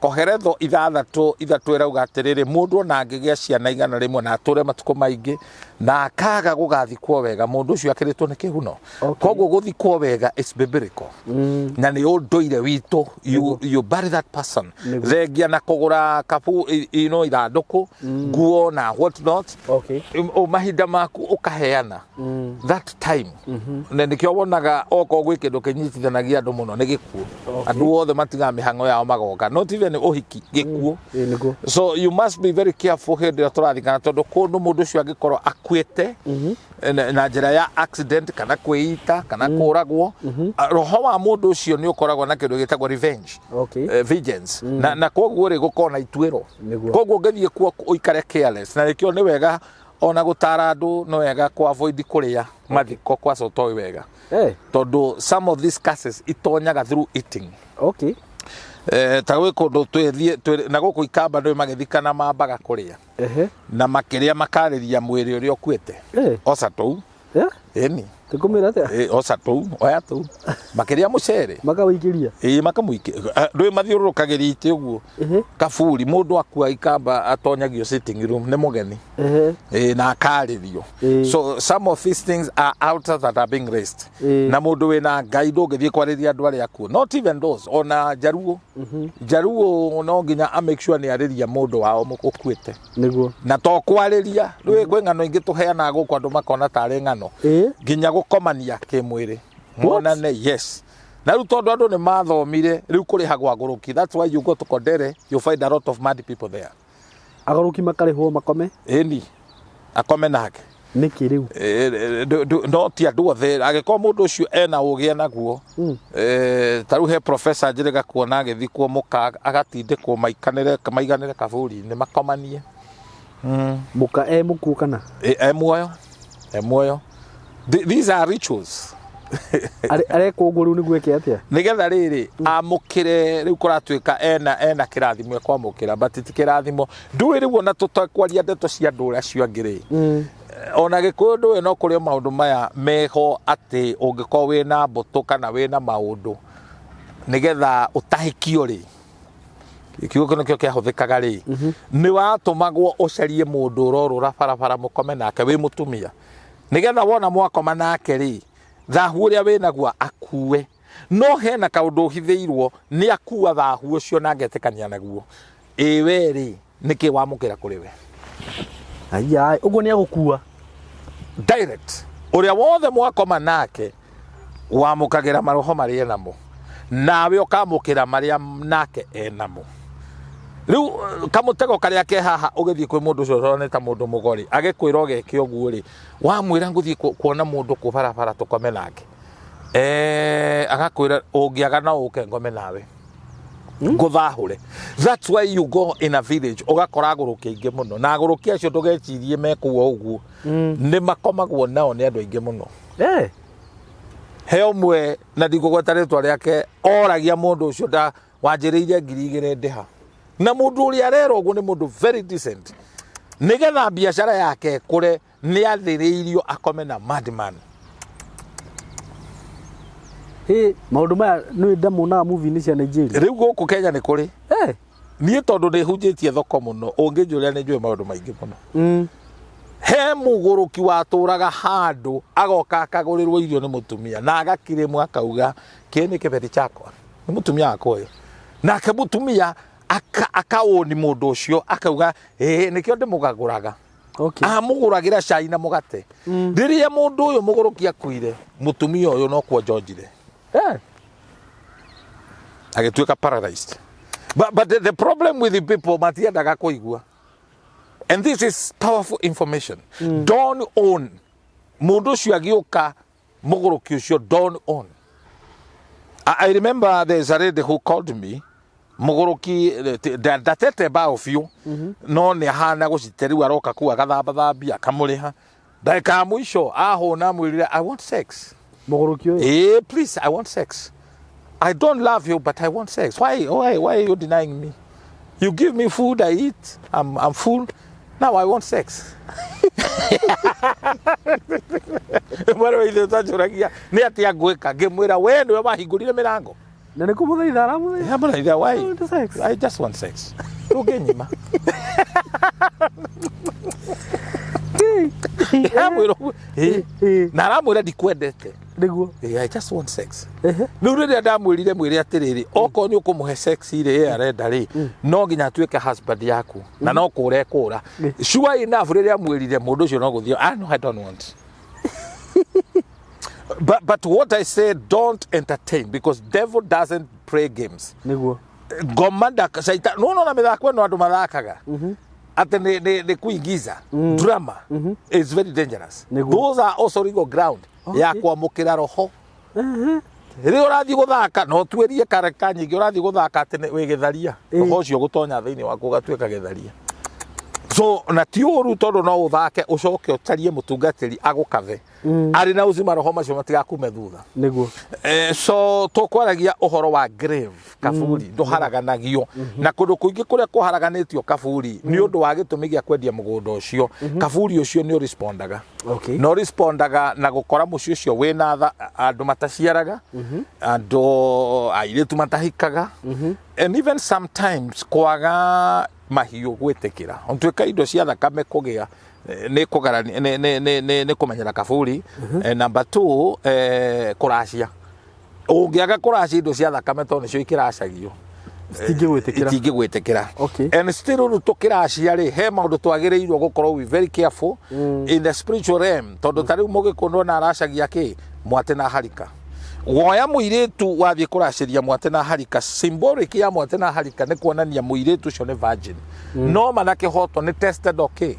Koheretho 6:3 ĩrauga atĩrĩrĩ, mũndũ ona angĩgĩa ciana 100 na atũre matukũ maingĩ na akaga gũgathikwo wega, mũndũ ũcio akĩrĩtwo nĩ kĩhuno. Koguo gũthikwo wega is biblical na nĩ ũndũire witũ. You bury that person. Thengia na kũgũra kabu ino, ithandũkũ, nguo na what not, o mahinda maku ũkaheana that time. Na nĩkĩo wonaga okorwo gwĩ kĩndũ kĩnyitithanagia andũ mũno nĩ gĩkuũ. Andũ othe matigaga mĩhang'o yao magoka, not even ũhiki, gĩkuũ. Ĩĩ nĩguo. So you must be very careful hĩndĩ ĩrĩa tũrathikana, tondũ kũndũ mũndũ ũcio angĩkorwo akuĩte na njĩra ya accident kana kwĩita kana kũragwo, roho wa mũndũ ũcio nĩ ũkoragwo na kĩndũ gĩtagwo revenge, vengeance, na koguo rĩ, gũkorwo na ituĩro. Koguo ũngĩthiĩ kuo ũikare careless, na nĩkĩo nĩ wega ona gũtara andũ, nĩ wega ku avoid kũrĩa mathiko kwaca ũtoĩ wega, tondũ some of these curses itonyaga through eating. Ta gwĩ kũndũ twĩthiĩ na gũkũ ikamba ndũĩ magĩthikana mambaga kũrĩa, na makĩrĩa makarĩria mwĩrĩ ũrĩa ũkuĩte. Oca tũu. Ĩni. Tũkũmĩra atĩa? Oca tũu, oya tũu, makĩrĩa mũcere. Makawĩikĩria. Ĩĩ, makamũikia, ndũĩ mathiũrũrũkagĩria itĩ ũguo. Kaburi, mũndũ akua ikamba atonyagio sitting room nĩ mũgeni. Ĩĩ, na akarĩrio. So some of these things are altars that are being raised. Na mũndũ wĩna Ngai ndũngĩthiĩ kwarĩria andũ arĩa akuũ, not even those, ona njaruo. Njaruo no nginya a make sure nĩ arĩria mũndũ wao ũkuĩte. Na to kwarĩria, rĩu kwĩ ng'ano ingĩ tũheanaga gũkũ andũ makona tarĩ ng'ano. Nginya gũkomania kĩmwĩrĩ monane, yes. Na rĩu tondũ andũ nĩ mathomire, rĩu kũrĩhagwo agũrũki. That's why you go to Kondere, you find a lot of mad people there. Agũrũki makarĩhwo makome? Ĩni, akome nake. Nĩkĩ rĩu? No ti andũ othe, angĩkorwo mũndũ ũcio ena ũgĩ enaguo. Ta rĩu he professor njĩrĩga kuona agĩthikwo, mũka agatindĩkwo maikanĩre, maiganĩre kaburi-inĩ, makomanie. Mũka e mũkuũ kana? E muoyo, e muoyo. These are rituals. Arekwo ũguo rĩu nĩguo eke atĩa? Nigetha rĩrĩ amũkĩre rĩu kũratuĩka ena kĩrathimo ekwamũkĩra, but ti kĩrathimo ndũĩ rĩu ona tũtekwaria ndeto cia andũ acio angĩ rĩ, ona Gĩkũyũ ndũĩ no kũrĩ o maũndũ maya meho atĩ ũngĩkorwo wĩna mbũtũ kana wĩna maũndũ nĩgetha ũtahĩkio rĩ, kiugo kĩu nĩkĩo kĩahũthĩkaga rĩ, nĩ watũmagwo ũcarie mũndũ ũrorũra barabara mũkome nake wĩ mũtumia, nĩgetha wona mwakoma nake rĩ, thahu ũrĩa wĩnaguo akue. No hena kaũndũ ũhithĩirwo, nĩ akua thahu ũcio na agetĩkania naguo. Ĩ we rĩ, nĩkĩ wamũkĩra kũrĩ we? Aya, ũguo nĩ agũkua. Direct ũrĩa wothe mwakoma nake wamũkagĩra maroho marĩa enamo, nawe ũkamũkĩra marĩa nake enamo. Rĩu kamũtego karĩa ke haha, ũgĩthiĩ kwĩ mũndũ ũcio ũroneka ta mũndũ mũgori agĩkwĩra ũgeke ũguo rĩ, wamwĩra ngũthiĩ kuona mũndũ kũ barabara tũkome nake, agakwĩra ũngĩaga no ũke ngome nawe ngũthahũre. That's why you go in a village ũgakora agũrũki aingĩ mũno, na agũrũki acio ndũgecirie mekũo ũguo, nĩ makomagwo nao nĩ andũ aingĩ mũno. He ũmwe na ndikũgweta rĩtwa rĩake, oragia mũndũ ũcio nda wanjĩrĩire 2000 ndĩha, na mũndũ ũrĩa arera ũguo nĩ mũndũ very decent, nĩgetha biacara yake ĩkũre nĩ athĩrĩirio akome na madman. Hĩ, maũndũ maya nĩ ndamonaga movie-inĩ cia Nigeria. Rĩu gũkũ Kenya nĩ kũrĩ. Niĩ tondũ nĩ hunjĩtie thoko mũno, ũngĩnjũria nĩ njũĩ maũndũ maingĩ mũno. He mũgũrũki watũraga handũ agoka akagũrĩrwo irio nĩ mũtumia na agakirĩmwo akauga kĩ nĩ kĩbeti chakwa, nĩ mũtumia wakwa ũyũ. Nake mũtumia akaũni mũndũ ũcio akauga ĩĩ nĩkĩo ndĩmũgagũraga. Amũgũragĩra cai na mũgate. Rĩrĩa mũndũ ũyũ mũgũrũki akuire, mũtumia ũyũ no kuonjonjire. Agĩtuĩka paralyzed. But the problem with the people, matiendaga kũigua. And this is powerful information. Don't own. Mũndũ ũcio agĩũka mũgũrũki ũcio, don't own. I remember there's a lady who called me, mũgũrũki ndatete mbaũ biũ, no nĩ ahana gũcite rĩu aroka kuu agathambathambia akamũrĩha. Ndagĩka ya mũico ahũna amwĩrire, "I want sex." Mũgũrũki ũyũ? "Please, I want sex. I don't love you, but I want sex. Why are you denying me? You give me food, I eat, I'm full. Now I want sex." Mwana wa ithe twanjũragia nĩ atĩa ngwĩka, ngĩmwĩra we nĩwe wahingũrire mĩrango. Na nĩ kũmũthaitha aramũthaitha. Amũthaitha, why? I want sex. I just want sex. Ndũngĩnyima. Amwĩra ũguo. Na aramwĩra ndikwendete. Nĩguo. I just want sex. Rĩu rĩrĩa ndamwĩrire mwĩre atĩrĩrĩ, okorwo nĩ ũkũmũhe sex rĩ, ĩyo arenda rĩ, no nginya atuĩke husband yaku na no kũra ekũra. Sure enough, rĩrĩa amwĩrire mũndũ ũcio no gũthiĩ, "Ah, no, I don't want." But what I say, don't entertain, because devil doesn't play games. Nĩguo. Ngoma shaita no no na mĩthako ĩno andũ mathakaga atĩ nĩ kuingiza drama is very dangerous. Nĩguo. Those are also legal ground ya kwamũkĩra roho. Rĩrĩa ũrathiĩ gũthaka no tuĩrie kareka nyingĩ, ũrathiĩ gũthaka atĩ wĩ gĩtharia, roho ũcio gũtonya thĩinĩ waku ũgatuĩka gĩtharia. So na ti ũru tondũ no ũthake ũcoke ũcarie mũtungatĩri agũkathe arĩ na uzima, roho macio matigakume thutha. Nĩguo. So tũkwaragia ũhoro wa grave, kaburi ndũharaganagio, na kũndũ kũingĩ kũrĩa kũharaganĩtio kaburi nĩ ũndũ wa gĩtũmi gĩa kwendia mũgũnda ũcio, kaburi ũcio nĩ ũrespondaga. Na ũrespondaga na gũkora mũciĩ ũcio wĩna andũ mataciaraga, andũ airĩtu matahikaga, and even sometimes kwaga mahiũ gwĩtĩkĩra ontuĩka indo cia thakame kũgĩa, nĩ kũgarani nĩ kũmenyera kaburi. Number two, kũracia, ũngĩaga kũracia indo cia thakame tondũ nĩcio ikĩracagio, Citingĩgwĩtĩkĩra. Itingĩgwĩtĩkĩra. And still rĩu tũkĩracia rĩ, he maũndũ twagĩrĩirwo gũkorwo we very careful in the spiritual realm, tondũ ta rĩu mũgĩkũyũ ona aracagia kĩ mwate na harika, woya mũirĩtu wathiĩ kũracĩria mwate na harika. Symbolic ya mwate na harika nĩ kuonania mũirĩtu ũcio nĩ virgin, no mana kĩhoto nĩ tested, okay?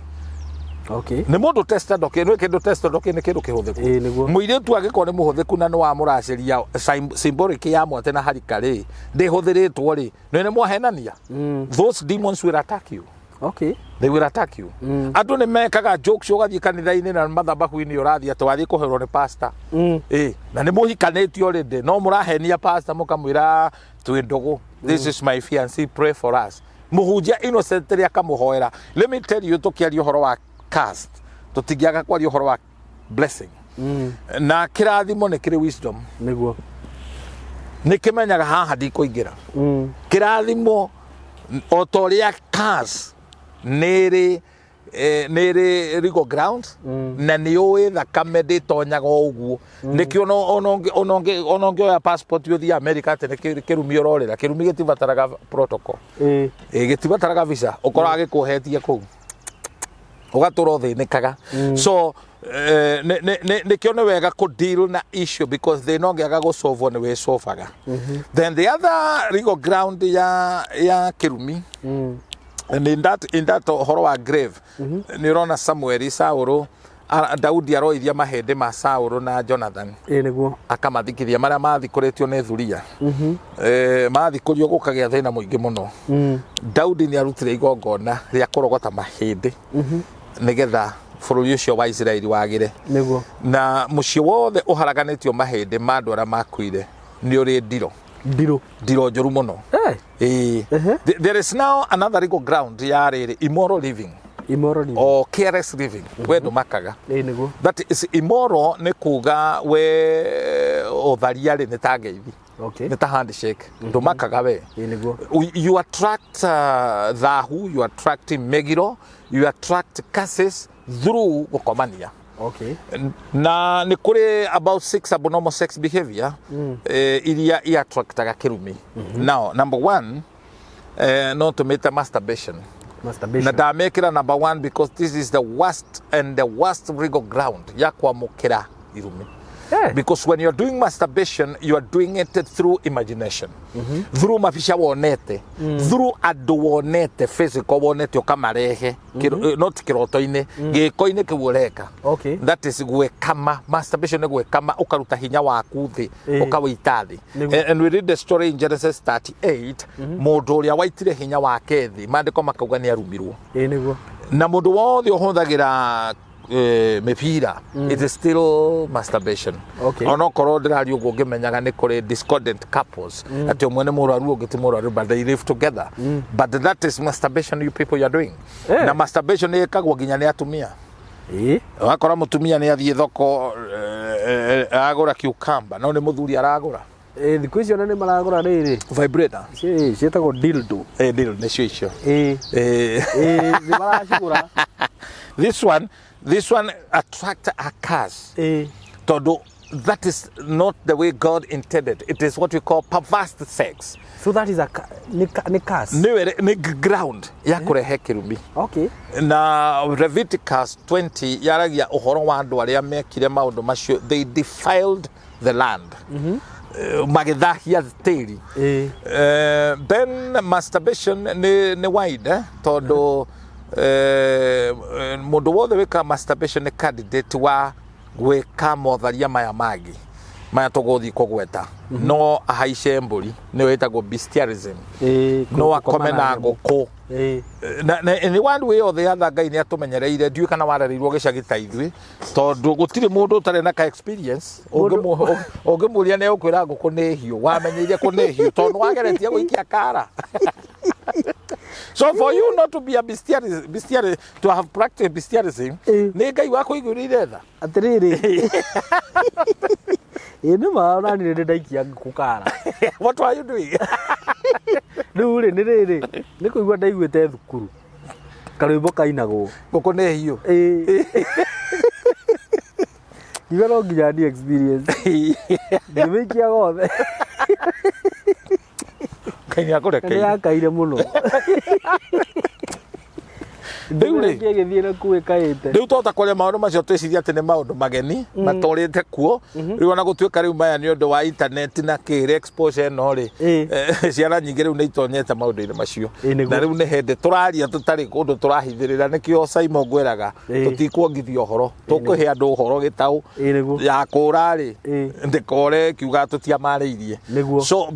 Nĩ mũndũ tested, okay? Nĩ kĩndũ tested, okay? Nĩ kĩndũ kĩhũthĩku. Ĩĩ, nĩguo. Mũirĩtu angĩkorwo nĩ mũhũthĩku na nĩ wamũracĩria symbolic ya mwate na harika rĩ, ndĩhũthĩrĩtwo rĩ, nĩ mwahenania, those demons will attack you. They will attack you. Andũ nĩ mekaga jokes, ũgathiĩ kanitha-inĩ na mathabahu-inĩ, ũrathiĩ atĩ wathiĩ kũherwo nĩ pastor. Ĩ, na nĩ mũhikanĩtie already, no mũrahenia pastor, mũkamwĩra twĩ ndũgũ, "This is my fiancé, pray for us." Mũhunjia innocently akamũhoera. Let me tell you, tũkĩaria ũhoro wa curse, tũtingĩaga kwaria ũhoro wa blessing. Na kĩrathimo nĩ kĩrĩ wisdom. Nĩ kĩmenyaga haha ndikũingĩra. Kĩrathimo, o ta ũrĩa curse nĩ ĩrĩ nĩ ĩrĩ legal ground, na nĩ ũĩ thakame ndĩtonyaga o ũguo. Nĩkĩo ona ũngĩoya passport ũthiĩ America atĩ nĩ kĩrumi ũrorĩra, kĩrumi gĩtibataraga protocol. Gĩtibataraga visa, ũkoraga gĩkũhetie kũu, ũgatũra ũthĩnĩkaga. So nĩkĩo nĩ wega kũ deal na issue, because thĩna ũngĩaga gũcovwo nĩ wĩcobaga. Then the other legal ground ya kĩrumi, and in that ũhoro wa grave, nĩ ũrona Samueli, Saũlũ, Daudi aroithia mahĩndĩ ma Saũlũ na Jonathan, Nĩguo. Akamathikithia marĩa mathikũrĩtio nĩ thuria. Mathikũrio gũkagĩa thĩna mũingĩ mũno. Daudi nĩ arutire igongona rĩa kũrogota mahĩndĩ nĩgetha bũrũri ũcio wa Isiraeli wagĩre. Na mũciĩ wothe ũharaganĩtio mahĩndĩ ma andũ arĩa makuire nĩ ũrĩ ndiro. Ndirũ. Ndiro njũru mũno. Ĩĩ. There is now another legal ground ya rĩrĩ, immoral living Immoral living. Or careless living. We ndũmakaga. Nĩguo. That is immoral, nĩ kuga we ũtharia rĩ nĩ ta ngeithi, nĩ ta handshake, ndũmakaga we. Nĩguo. You attract thahu, you attract megiro, you attract curses through gũkomania. Na nĩ kũrĩ about six abnormal sex behavior iria i attractaga kĩrumi. Now number one, no tũmĩte masturbation. Masturbation. Na ndamĩkĩra number one because this is the worst and the worst legal ground ya kwamũkĩra irumi. Because when you're doing masturbation, you are doing it through imagination, through mabica wonete, through andũ wonete, physical wonete, ũkamarehe. Not kĩroto-inĩ, gĩko-inĩ kĩu ũreka. That is gwĩkama. Masturbation nĩ gwĩkama, ũkaruta hinya waku thĩ, ũkawĩita thĩ. And we read the story in Genesis 38, mũndũ ũrĩa waitire hinya wake thĩ, maandĩko makauga nĩ arumirwo. Nĩguo. Na mũndũ wothe ũhũthagĩra mĩbira, it is still masturbation. Onokorwo ndĩraria ũguo ngĩmenyaga nĩ kũrĩ discordant couples, atĩ ũmwe nĩ mũrwaru, ũngĩ ti mũrwaru, but they live together, but that is masturbation you people you are doing. Na masturbation nĩ ĩkagwo nginya nĩ atumia. Wakora mũtumia nĩ athiĩ thoko, agũra cucumber, no nĩ mũthuri aragũra. Thikũ icio ona nĩ maragũra rĩrĩ. Vibrator. Ciĩtagwo dildo. Dildo nĩcio icio. Nĩ maracigũra. This one attract a curse, tondũ that is not the way God intended. It is what we call perverse sex. So that is a nĩ curse. Nĩwe nĩ ground ya kũrehe kĩrumi. Na Leviticus 20 yaragia ũhoro wa andũ arĩa mekire maũndũ macio. They defiled the land. Magĩthahia tĩri. Then masturbation nĩ wide, tondũ mũndũ wothe wĩkaga masturbation nĩ candidate wa gwĩka motharia maya mangĩ maya tũgũthiĩ kũgweta. No ahaice mbũri, nĩyo ĩtagwo bestialism. No akome na ngũkũ. Na in one way or the other, Ngai nĩ atũmenyereire. Ndiũĩ kana warereirwo gĩcagi ta ithuĩ, tondũ gũtirĩ mũndũ ũtarĩ na ka experience. Ũngĩmũria nĩ ũkwĩra ngũkũ nĩ hiũ, wamenyeire kũ nĩ hiũ, tondũ wageretie gũikia kara. So for you not to be a bestialist, bestialist, to have practiced bestialism, nĩ Ngai wakũiguĩrĩire tha. Atĩrĩrĩ, ĩ nĩ ma ona niĩ nĩ ndaikia ngũkũ kara. What are you doing? Rĩu rĩ, nĩ rĩrĩ, nĩ kũigua ndaiguĩte thukuru karwĩmbo kainagwo. Ngũkũ nĩ hiũ. Ngiuga no nginya ni experience, ngĩmĩikia gothe. Ngai nĩ nĩ akũrekeire. Yakaire mũno. Rĩu rĩ Ĩgĩthiĩ na kuo ĩkaĩte. Rĩu twahota kwaria maũndũ macio twĩcirie atĩ nĩ maũndũ mageni matũrĩte kuo. Rĩu ona gũtuĩka rĩu maya nĩ ũndũ wa internet na kĩrĩ exposure ĩno rĩ, ciana nyingĩ rĩu nĩ itonyete maũndũ-inĩ macio. Ĩ, nĩguo. Na rĩu nĩ hĩndĩ tũraria tũtarĩ kũndũ tũrahithĩrĩra. Nĩkĩo Simon ngwĩraga, tũtikuongithia ũhoro, tũkũhe andũ ũhoro gĩtaũ. Ĩ, nĩguo. Ya kũra rĩ, ndĩkore kiuga tũtiamarĩirie. So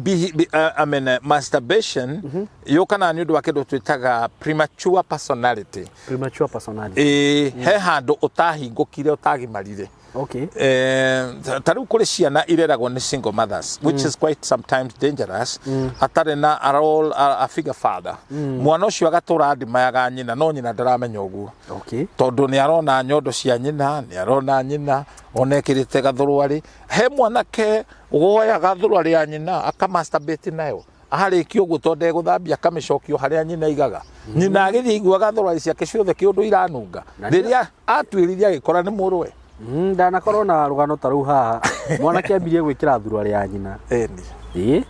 I mean, masturbation yũkanaga nĩ ũndũ wa kĩndũ twĩtaga premature personality. Premature personality. Ĩĩ, he handũ ũtahingũkire, ũtagimarire. Ta rĩu kũrĩ ciana ireragwo nĩ single mothers, which is quite sometimes dangerous, atarĩ na a role, a figure father. Mwana ũcio agatũra ndimayaga nyina, no nyina ndaramenya ũguo, tondũ nĩ arona nyondo cia nyina, nĩ arona nyina ona ekĩrĩte gathũrwarĩ. He mwanake woyaga thũrwarĩ ya nyina akamasturbate nayo, arĩkia ũguo, tondũ ndegũthambia, akamĩcokia o harĩa nyina aigaga. Nyina agĩthiĩ aiguaga thũrwarĩ ciake ciothe kĩũndũ iranunga. Rĩrĩa atuĩririe, agĩkora nĩ mũrũwe. Ndanakorwo na rũgano ta rũu haha. Mwanake ambirie gwĩkĩra thuruarĩ ya nyina. Ĩni.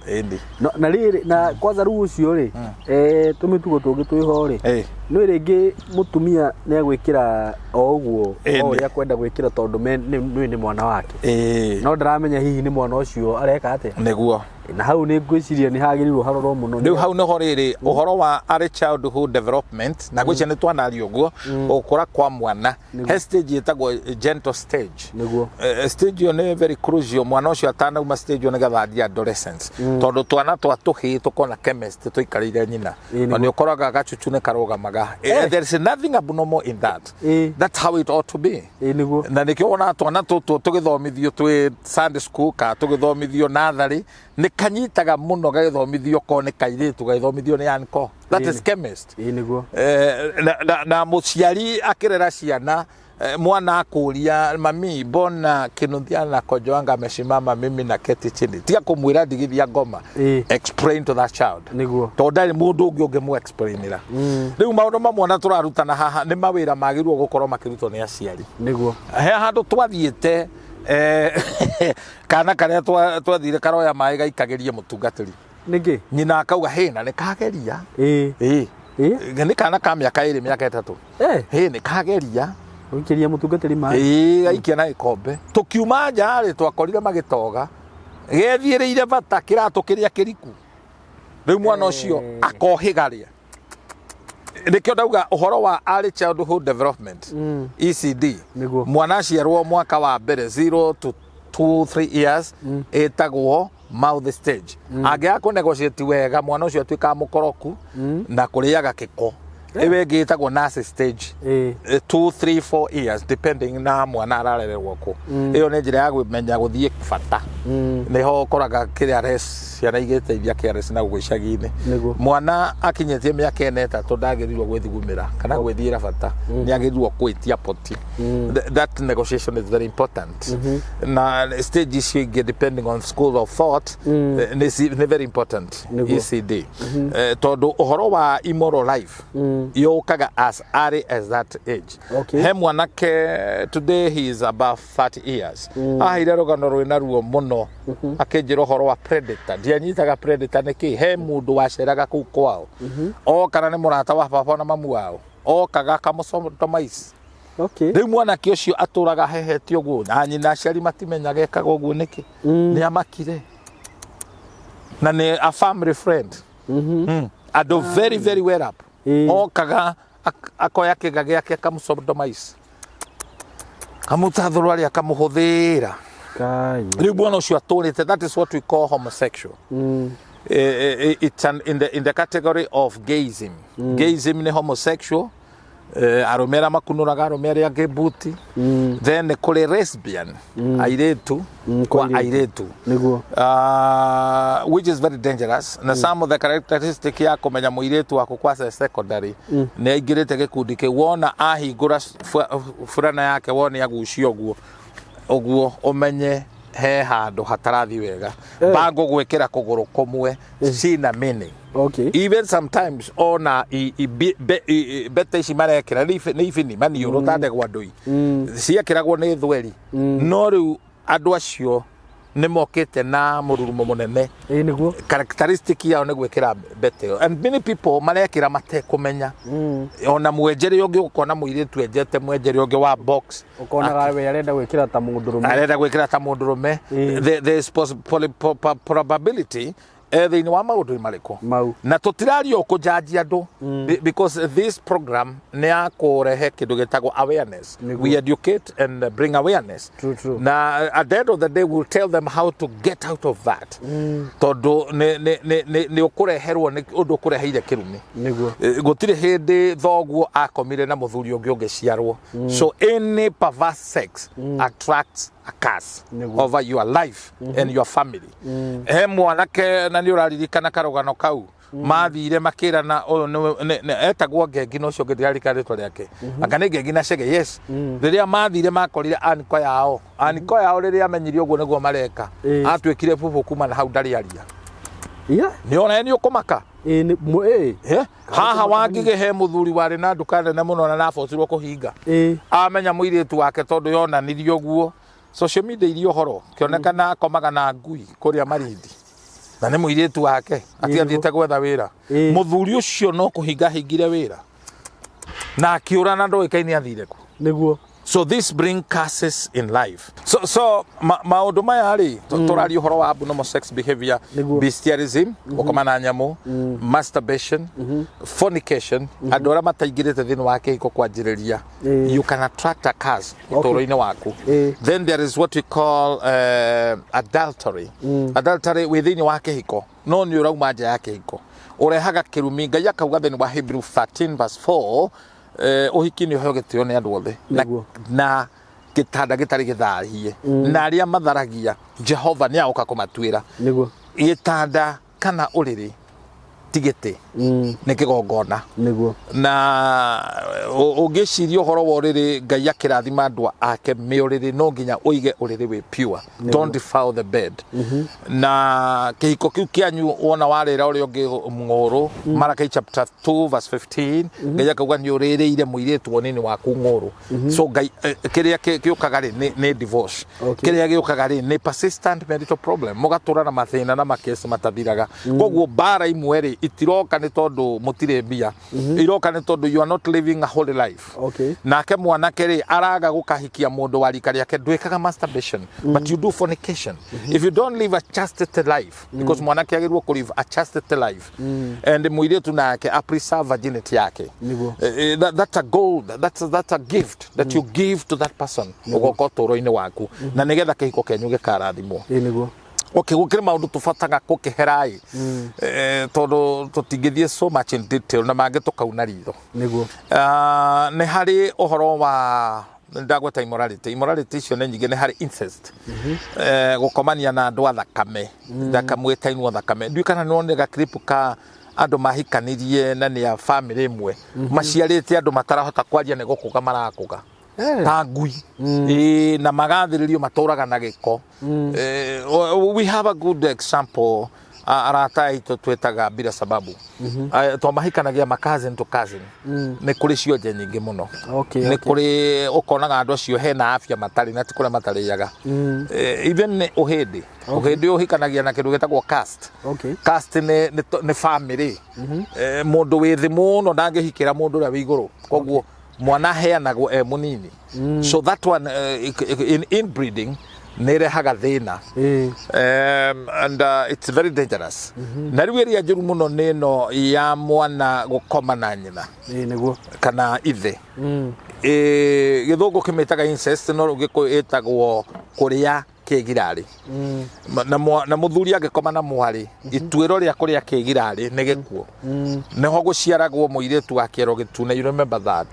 Ĩni. No, na rĩrĩ, na kwanza rĩu ũcio rĩ, tũmĩtugo tũngĩ twĩho rĩ, nĩ rĩngĩ mũtumia nĩ agwĩkĩra o ũguo, o ũrĩa akwenda gwĩkĩra, tondũ nĩ nĩ mwana wake, no ndaramenya hihi nĩ mwana ũcio areka atĩa. Na hau nĩ ngwĩciria nĩ hagĩrĩirwo harorwo mũno. Rĩu hau nĩho rĩrĩ ũhoro wa early childhood development, na gwĩcia nĩ twanaria ũguo gũkũra kwa mwana, he stage ĩtagwo gentle stage. Stage ĩyo nĩ very crucial, mwana ũcio atanauma stage ĩyo nĩgetha athiĩ adolescence, tondũ twana twa tũhĩĩ tũkona chemist tũikarĩire nyina. Na nĩ ũkoraga gacucu nĩ karũgamaga. There is nothing abnormal in that. That's how it ought to be. ĩ nĩguo Na nĩkĩo wonaga twana tũtũ tũgĩthomithio twĩ Sunday school kana tũgĩthomithio natharĩ, nĩ kanyitaga mũno gagĩthomithio ko nĩ kairĩtu gagĩthomithio nĩ uncle. That is chemist. ĩ nĩguo Na mũciari akĩrera ciana, mwana akũria, "Mami, mbona Kinuthia na Kojoanga amesimama, mimi na keti chini?" Tiga kũmwĩra ndigithia ngoma. Explain to that child, tondũ ndarĩ mũndũ ũngĩ ũngĩmũ explainĩra. Rĩu maũndũ mamwe na tũrarutana haha nĩ mawĩra magĩrĩirwo gũkorwo makĩrutwo nĩ aciari. He handũ twathiĩte, kana karĩa twathire karoya maĩ gaikagĩrie mũtungatĩri. Nĩkĩ? Nyina akauga hĩ na nĩ kageria. Ĩ. Nĩ kana ka mĩaka 2, mĩaka 3. Hĩ, nĩ kageria. Gũikĩria mũtungatĩri maĩ. Ĩ, gaikia na gĩkombe. Tũkiuma nja rĩ, twakorire magĩtoga gethiĩrĩire bata kĩratũ kĩrĩa kĩriku. Rĩu mwana ũcio akohĩga rĩa. Nĩkĩo ndauga ũhoro wa early childhood development, ECD. Mwana aciarwo, mwaka wa mbere, 0 to 2 3 years, ĩtagwo mouth stage. Angĩaga kũ negotiate wega, mwana ũcio atuĩkaga mũkoroku na kũrĩaga kĩko. Ĩyo ĩngĩ ĩtagwo nurse stage, 2 3 4 years, depending na mwana ararererwo kũ. Ĩyo nĩ njĩra ya kũmenya gũthiĩ bata. Nĩho ũkoraga KRS, ciana igĩteithia KRS na gũkũ icagi-inĩ. Mwana akinyĩtie mĩaka 4, 3, ndagĩrĩirwo gwĩthugumĩra kana gwĩthiĩra bata, nĩ agĩrĩirwo gwĩtia poti. That negotiation is very important. Na stage icio ingĩ, depending on school of thought, nĩ very important. ECD. Tondũ ũhoro wa immoral life yũkaga as early as that age. He mwanake, today he is above 30 years, aheire rũgano rwĩna ruo mũno, akĩnjĩra ũhoro wa predator. Ndianyitaga predator nĩ kĩ. He mũndũ waceraga kũu kwao, o kana nĩ mũrata wa baba na mamu wao, okaga akamũsodomize. Rĩu mwanake ũcio atũraga hehete ũguo na nyina, aciari matimenyaga ekaga ũguo nĩkĩ. Nĩ amakire na nĩ a family friend. Andũ very very well up. Okaga akoya kĩga gĩake, akamũsodomize, kamũtathũrwarĩ, akamũhũthĩra. Kai. Rĩu mwana ũcio atũrĩte, that is what we call homosexual. It's in the category of gayism. Gayism nĩ homosexual, arũme arĩa makunũraga arũme arĩa angĩ buti. Then nĩ kũrĩ lesbian, airĩtu kwa kwa airĩtu. Which is very dangerous. Na some of the characteristic ya kũmenya mũirĩtu waku kwasa secondary nĩ aingĩrĩte gĩkundi kĩu, wona ahingũra burana yake, wone agucio ũguo ũguo, ũmenye he handũ hatarathiĩ wega. Bango gwĩkĩra kũgũrũ kũmwe cina meaning. Even sometimes ona i- i- be- i- i- mbete ici marekĩra nĩ ibini maniũrũ ta ndegwa ndũi, ciekĩragwo nĩ thweri, no rĩu andũ acio Nĩ mokĩte na mũrurumo mũnene. Ĩĩ nĩguo. Characteristic yao nĩ gwĩkĩra mbete ĩyo, and many people marekĩra matekũmenya. Ona mwenjere ũngĩ, ũkona mũirĩtu enjete mwenjere ũngĩ wa box. Ũkonaga we arenda gwĩkĩra ta mũndũrũme. Arenda gwĩkĩra ta mũndũrũme. There is probability thĩinĩ wa maũndũ marĩkũ mau. Na tũtiraria kũjanji andũ because this program nĩ ya kũrehe kĩndũ gĩtagwo awareness. We educate and bring awareness. True, true. Na at the end of the day we'll tell them how to get out of that, tondũ nĩ ũkũreherwo nĩ ũndũ ũkũreheire kĩrumi. Gũtirĩ hĩndĩ thoguo akomire na mũthuri ũngĩ ũngĩciarwo. So any perverse sex attracts a curse over your life and your family. He mwanake, na nĩ ũraririkana karũgano kau, mathire makĩrana ũyũ etagwo Ngengi na ũcio ũngĩ ndĩraririkana rĩtwa rĩake, anga nĩ Ngengi na Chege, yes. Rĩrĩa mathire makorire aniko yao, aniko yao rĩrĩa amenyire ũguo nĩguo mareka, atuĩkire bubu kuma na hau ndarĩ aria. Nĩ ona nĩ ũkũmaka. Ĩĩ nĩ ĩĩ. Haha Wangigĩ he mũthuri warĩ na nduka nene mũno na nabocirwo kũhinga. Amenya mũirĩtu wake, tondũ yonanirie ũguo social media iria ũhoro kĩonekana akomaga na ngui kũrĩa Marindi na nĩ mũirĩtu wake atiathiĩte gwetha wĩra. Mũthuri ũcio no kũhinga hingire wĩra na akĩũra na ndoĩkaine athire kũ. So this bring curses in life. So maũndũ maya rĩ, tũraria ũhoro wa abnormal sex behavior, bestialism, gũkoma na nyamũ, masturbation, fornication, andũ arĩa mataingĩrĩte thĩinĩ wa kĩhiko kwanjĩrĩria, you can attract a curse ũtũũro-inĩ waku. Then there is what we call adultery. Adultery wĩ thĩinĩ wa kĩhiko no nĩ ũrauma nja ya kĩhiko, ũrehaga kĩrumi. Ngai akauga thĩinĩ wa Hebrew 13 verse 4, ũhiki nĩ ũheo gĩtĩo nĩ andũ othe na, na gĩtanda gĩtarĩ gĩthahie, na arĩa matharagia Jehova nĩ agoka kũmatuĩra. Gĩtanda kana ũrĩrĩ ti gĩtĩ, nĩ kĩgongona. Na ũngĩciria ũhoro wa ũrĩrĩ, Ngai akĩrathima andũ ake me ũrĩrĩ, no nginya ũige ũrĩrĩ wĩ pure. Don't defile the bed. Na kĩhiko kĩu kĩanyu wona warĩra ũrĩa ũngĩ ng'ũrũ, Malachi chapter 2 verse 15, Ngai akauga nĩ ũrĩrĩire mũirĩtu wonini waku ng'ũrũ. So Ngai kĩrĩa gĩũkaga rĩ nĩ divorce. Kĩrĩa gĩũkaga rĩ nĩ persistent marital problem, mũgatũra na mathĩna na makesi matathiraga. Koguo mbara imwe rĩ itiroka nĩ tondũ mũtirĩ mbia, iroka nĩ tondũ you are not living a holy life. Nake mwanake rĩ araga gũkahikia mũndũ wa rika rĩake, ndwĩkaga masturbation but you do fornication if you don't live a chastity life, because mwanake agĩrĩirwo kũ live a chastity life and mũirĩtu nake a preserve virginity yake. That's a gold, that's a gift that you give to that person ũgoka ũtũũro-inĩ waku na nĩgetha kĩhiko kĩanyu gĩkarathimwo. Ĩĩ nĩguo. Okay, gũkĩrĩ maũndũ tũbataga gũkĩhera-ĩ, tondũ tũtingĩthiĩ so much in detail na mangĩ tũkauna ritho. Ah, nĩ harĩ ũhoro wa ndagweta immorality. Immorality icio nĩ nyingĩ. Nĩ harĩ incest, gũkomania na andũ a thakame, mwĩtainwo thakame. Ndiũĩ kana nĩ wonire clip ka andũ mahikanirie na nĩ a family ĩmwe, maciarĩte andũ matarahota kwaria nĩ gũkũga marakũga ta ngui. Ĩĩ, na magathĩrĩrio matũraga na gĩko. We have a good example, arata aitũ twĩtaga bila sababu. To mahikanagia ma cousin to cousin. Nĩ kũrĩ cionje nyingĩ mũno. Nĩ kũrĩ ũkonaga andũ acio hena afya matarĩ na ti kũrĩa matarĩaga. Even nĩ ũhĩndĩ, ũhĩndĩ ũhikanagia na kĩndũ gĩtagwo caste. Caste nĩ family. Mũndũ wĩ thĩ mũno ndangĩhikĩra mũndũ ũrĩa wĩ igũrũ, koguo mwana aheanagwo e mũnini. So that one, in inbreeding nĩ ĩrehaga thĩna. And it's very dangerous. Na rĩu ĩrĩa njũru mũno nĩ ĩno ya mwana gũkoma na nyina Ĩĩ nĩguo. kana ithe. Gĩthũngũ kĩmĩtaga incest, no rĩu Gĩkũyũ ĩtagwo kũrĩa kĩgirarĩ. Na mũthuri angĩkoma na mwarĩ, ituĩro rĩa kũrĩa kĩgirarĩ nĩ gĩkuũ. Nĩho gũciaragwo mũirĩtu wa kĩero gĩtune, you remember that?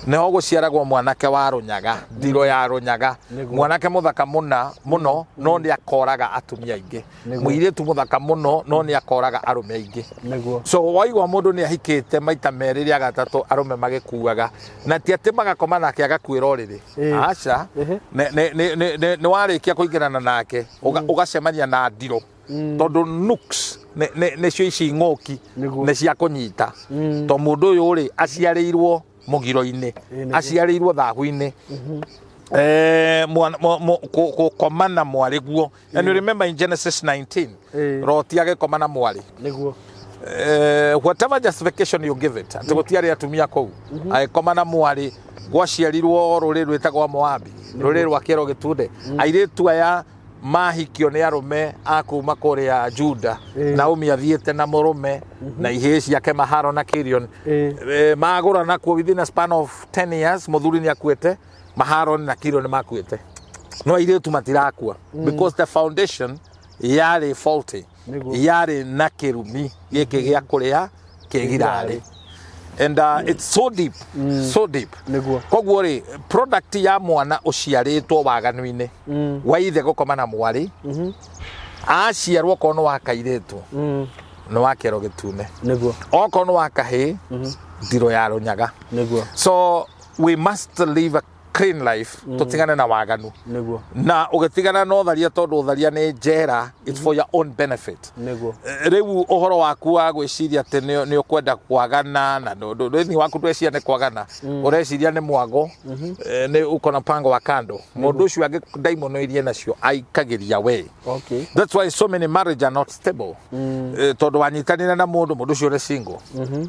Nĩho gũciaragwo mwanake wa rũnyaga, ndiro ya rũnyaga. Mwanake mũthaka mũna mũno no nĩ akoraga atumia aingĩ. Mũirĩtu mũthaka mũno no nĩ akoraga arũme aingĩ. So waigua mũndũ nĩ ahikĩte maita merĩ, rĩa gatatũ arũme magĩkuaga, na ti atĩ magakoma nake agakuĩra ũrĩrĩ. Aca. Nĩ warĩkia kũingĩrana nake ũgacemania na ndirũ, tondũ nuks nĩcio ici ng'ũki nĩ cia kũnyita, to mũndũ ũyũ rĩ aciarĩirwo mũgiro-inĩ, aciarĩirwo thahu-inĩ. Gũkoma na mwarĩ guo. And you remember in Genesis 19, Loti agĩkoma na mwarĩ. Whatever justification you give it, atĩ gũtiarĩ atumia kũu, agĩkoma na mwarĩ, gwaciarirwo rũrĩrĩ rwĩtagwo Moabi, rũrĩrĩ rwa kĩero gĩtune. Airĩtu aya mahikio nĩ arũme a kuma kũrĩa Juda. Naomi athiĩte na mũrũme na ihĩĩ ciake Maharo na Kirion. Magũrana kuo within a span of 10 years, mũthuri nĩ akuĩte, Maharo na Kirion makuĩte, no airĩtu matirakua because the foundation yarĩ faulty. Yarĩ na kĩrumi gĩkĩ gĩa kũrĩa kĩgirarĩ, and it's so deep, so deep. Koguo rĩ, product ya mwana ũciarĩtwo waganu-inĩ wa ithe gũkoma na mwarĩ, aciarwo okorwo nĩ wa kairĩtu, nĩ wa kĩero gĩtune. Okorwo nĩ wa kahĩĩ, ndirũ ya rũnyaga. So we must live a clean life, tũtigane na waganu na ũgĩtigana na ũtharia, tondũ ũtharia nĩ njera. It's for your own benefit. Rĩu ũhoro waku wa gwĩciria atĩ nĩ ũkwenda kwagana na thĩinĩ waku ndweciria nĩ kwagana, ũreciria nĩ mwago, nĩ uko na mpango wa kando. Mũndũ ũcio angĩ ndaimono iria nacio aikagĩria we. That's why so many marriage are not stable. Tondũ wanyitanire na mũndũ, mũndũ ũcio nĩ single,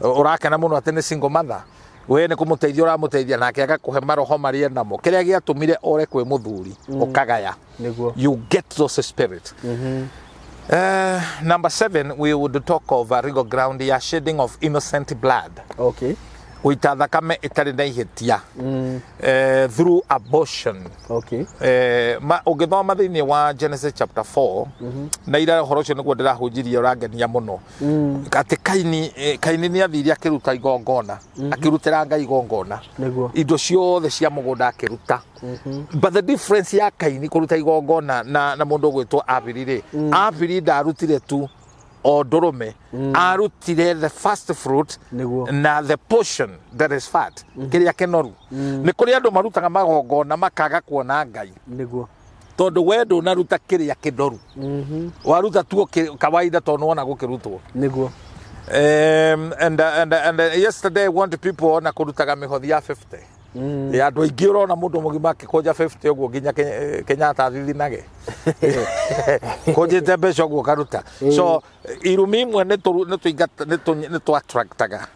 ũrakena mũno atĩ nĩ single mother, we nĩ kũmũteithia ũramũteithia, nake agakũhe maroho marĩa namo kĩrĩa gĩatũmire ore kwĩ mũthuri, ũkagaya. You get those spirit. Number seven, we would talk of a legal ground ya shedding of innocent blood, gũita thakame ĩtarĩ na ihĩtia, through abortion. Ũngĩthoma thĩinĩ wa Genesis chapter 4, na ira ũhoro ũcio nĩguo ndĩrahunjirie, ũrangenia mũno, atĩ Kaini nĩ athire akĩruta igongona, akĩrutĩra Ngai igongona, indo ciothe cia mũgũnda akĩruta. But the difference ya Kaini kũruta igongona na mũndũ ũgwĩtwo Abiri rĩ, Abiri ndarutire tu o ndũrũme, arutire the first fruit na the portion that is fat, kĩrĩa kĩnoru. Nĩ kũrĩ andũ marutaga magongona makaga kuona Ngai, tondũ we ndũnaruta kĩrĩa kĩnoru, waruta tu kawaida tondũ nĩwona gũkĩrutwo. And yesterday I want people ona kũrutaga mĩhothi ya 50 ya andũ aingĩ. Ũrona mũndũ mũgima akĩkũnja 50 ũguo, nginya Kenyatta athithinage kũnjĩte mbeca ũguo karuta. So irumi imwe nĩ tũru- nĩ tũingata- nĩ tũ- nĩ tũ attractaga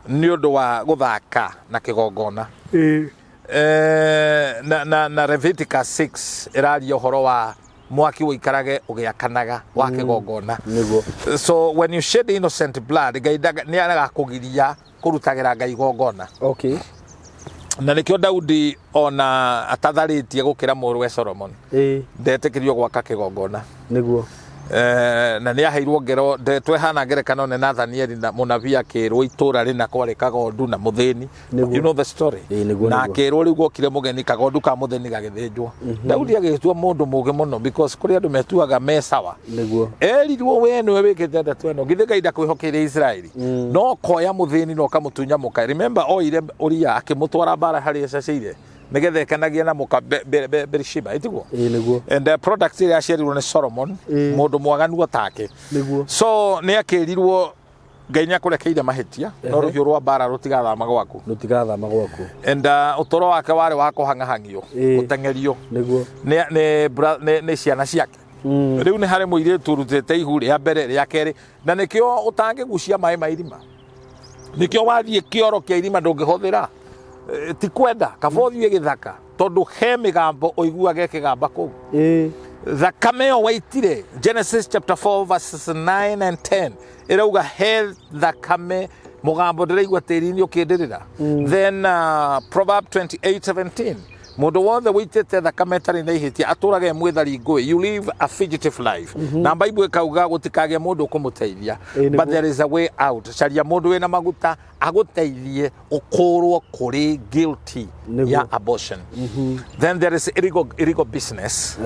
nĩ ũndũ wa gũthaka na kĩgongona. Na Leviticus 6 ĩraria ũhoro wa mwaki ũikarage ũgĩakanaga wa kĩgongona. So when you shed innocent blood, Ngai nĩ agakũgiria kũrutagĩra Ngai igongona. Na nĩkĩo Daudi ona atatharĩtie gũkĩra mũrũwe Solomon, ndetĩkĩrio gwaka kĩgongona. Na nĩ aheirwo ngero twehana ngerekano nĩ Nathanieli na mũnabii akĩrwo itũra rĩna kwarĩ kagondu na mũthĩni. You know the story. Ĩĩ, nĩguo, Na akĩrwo rĩu gwokire mũgeni, kagondu ka mũthĩni gagĩthĩnjwo. Daudi agĩtua mũndũ mũgĩ mũno, because kũrĩ andũ metuaga me sawa. Erirwo we nĩwe wĩkĩte ndeto ĩno, githĩ Ngai ndakwĩhokeire Israeli? No koya mũthĩni na ũkamũtunya mũka. Remember, oire Uria akĩmũtwara mbara harĩa ecacĩire nĩgetha ekanagie na mũka Berishiba, ĩtiguo? Ĩĩ, nĩguo. And the product ĩrĩa aciarirwo nĩ Solomon, mũndũ mwaganu otake. So nĩ akĩrirwo Ngai nĩ akũrekeire mahĩtia, no rũhiũ rwa mbara rũtigathama gwaku. Rũtigathama gwaku. And ũtũro wake warĩ wa kũhang'ahang'io, gũteng'erio nĩ ciana ciake. Rĩu nĩ harĩ mũirĩtu ũrutĩte ihu rĩa mbere, rĩa kerĩ, na nĩkĩo ũtangĩgucia maĩ ma irima, nĩkĩo wathiĩ kĩoro kĩa irima ndũngĩhũthĩra. Ti kwenda, kaba ũthiĩ gĩthaka, tondũ he mĩgambo ũiguaga ĩkĩgamba kũu. Thakame ĩyo waitire, Genesis chapter 4 verses 9 and 10 ĩrauga he thakame, mũgambo ndĩraigua tĩri-inĩ ũkĩndĩrĩra. Then Proverb 28:17, mũndũ wothe wĩitĩte thakame ĩtarĩ na ihĩtia atũraga e mwĩthari ngũĩ. You live a fugitive life. Na Bible ĩkauga gũtikagĩa mũndũ ũkũmũteithia. But there is a way out. Caria mũndũ wĩna maguta agũteithie ũkũrwo kũrĩ guilty ya abortion. Then there is illegal business.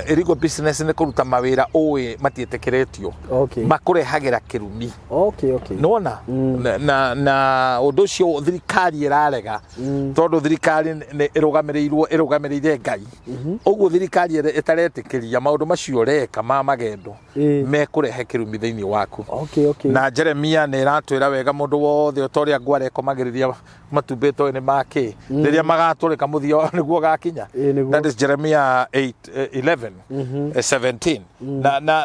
Illegal business nĩ kũruta mawĩra ũĩ matiĩtĩkĩrĩtio, makũrehagĩra kĩrumi. Nĩwona na ũndũ ũcio thirikari ĩrarega, tondũ thirikari Thirikari nĩ ĩrũgamĩrĩirwo, ĩrũgamĩrĩire Ngai. Ũguo thirikari ĩtaretĩkĩria maũndũ macio ũreka ma magendo mekũrehe kĩrumi thĩinĩ waku. Na Jeremia nĩ ĩratwĩra wega mũndũ wothe o ta ũrĩa ngware ĩkomagĩrĩria matumbĩ toĩ nĩ makĩ rĩrĩa magatũrĩka mũthia wao nĩguo ũgakinya. Ĩĩ, nĩguo. That is Jeremiah 8 11 17.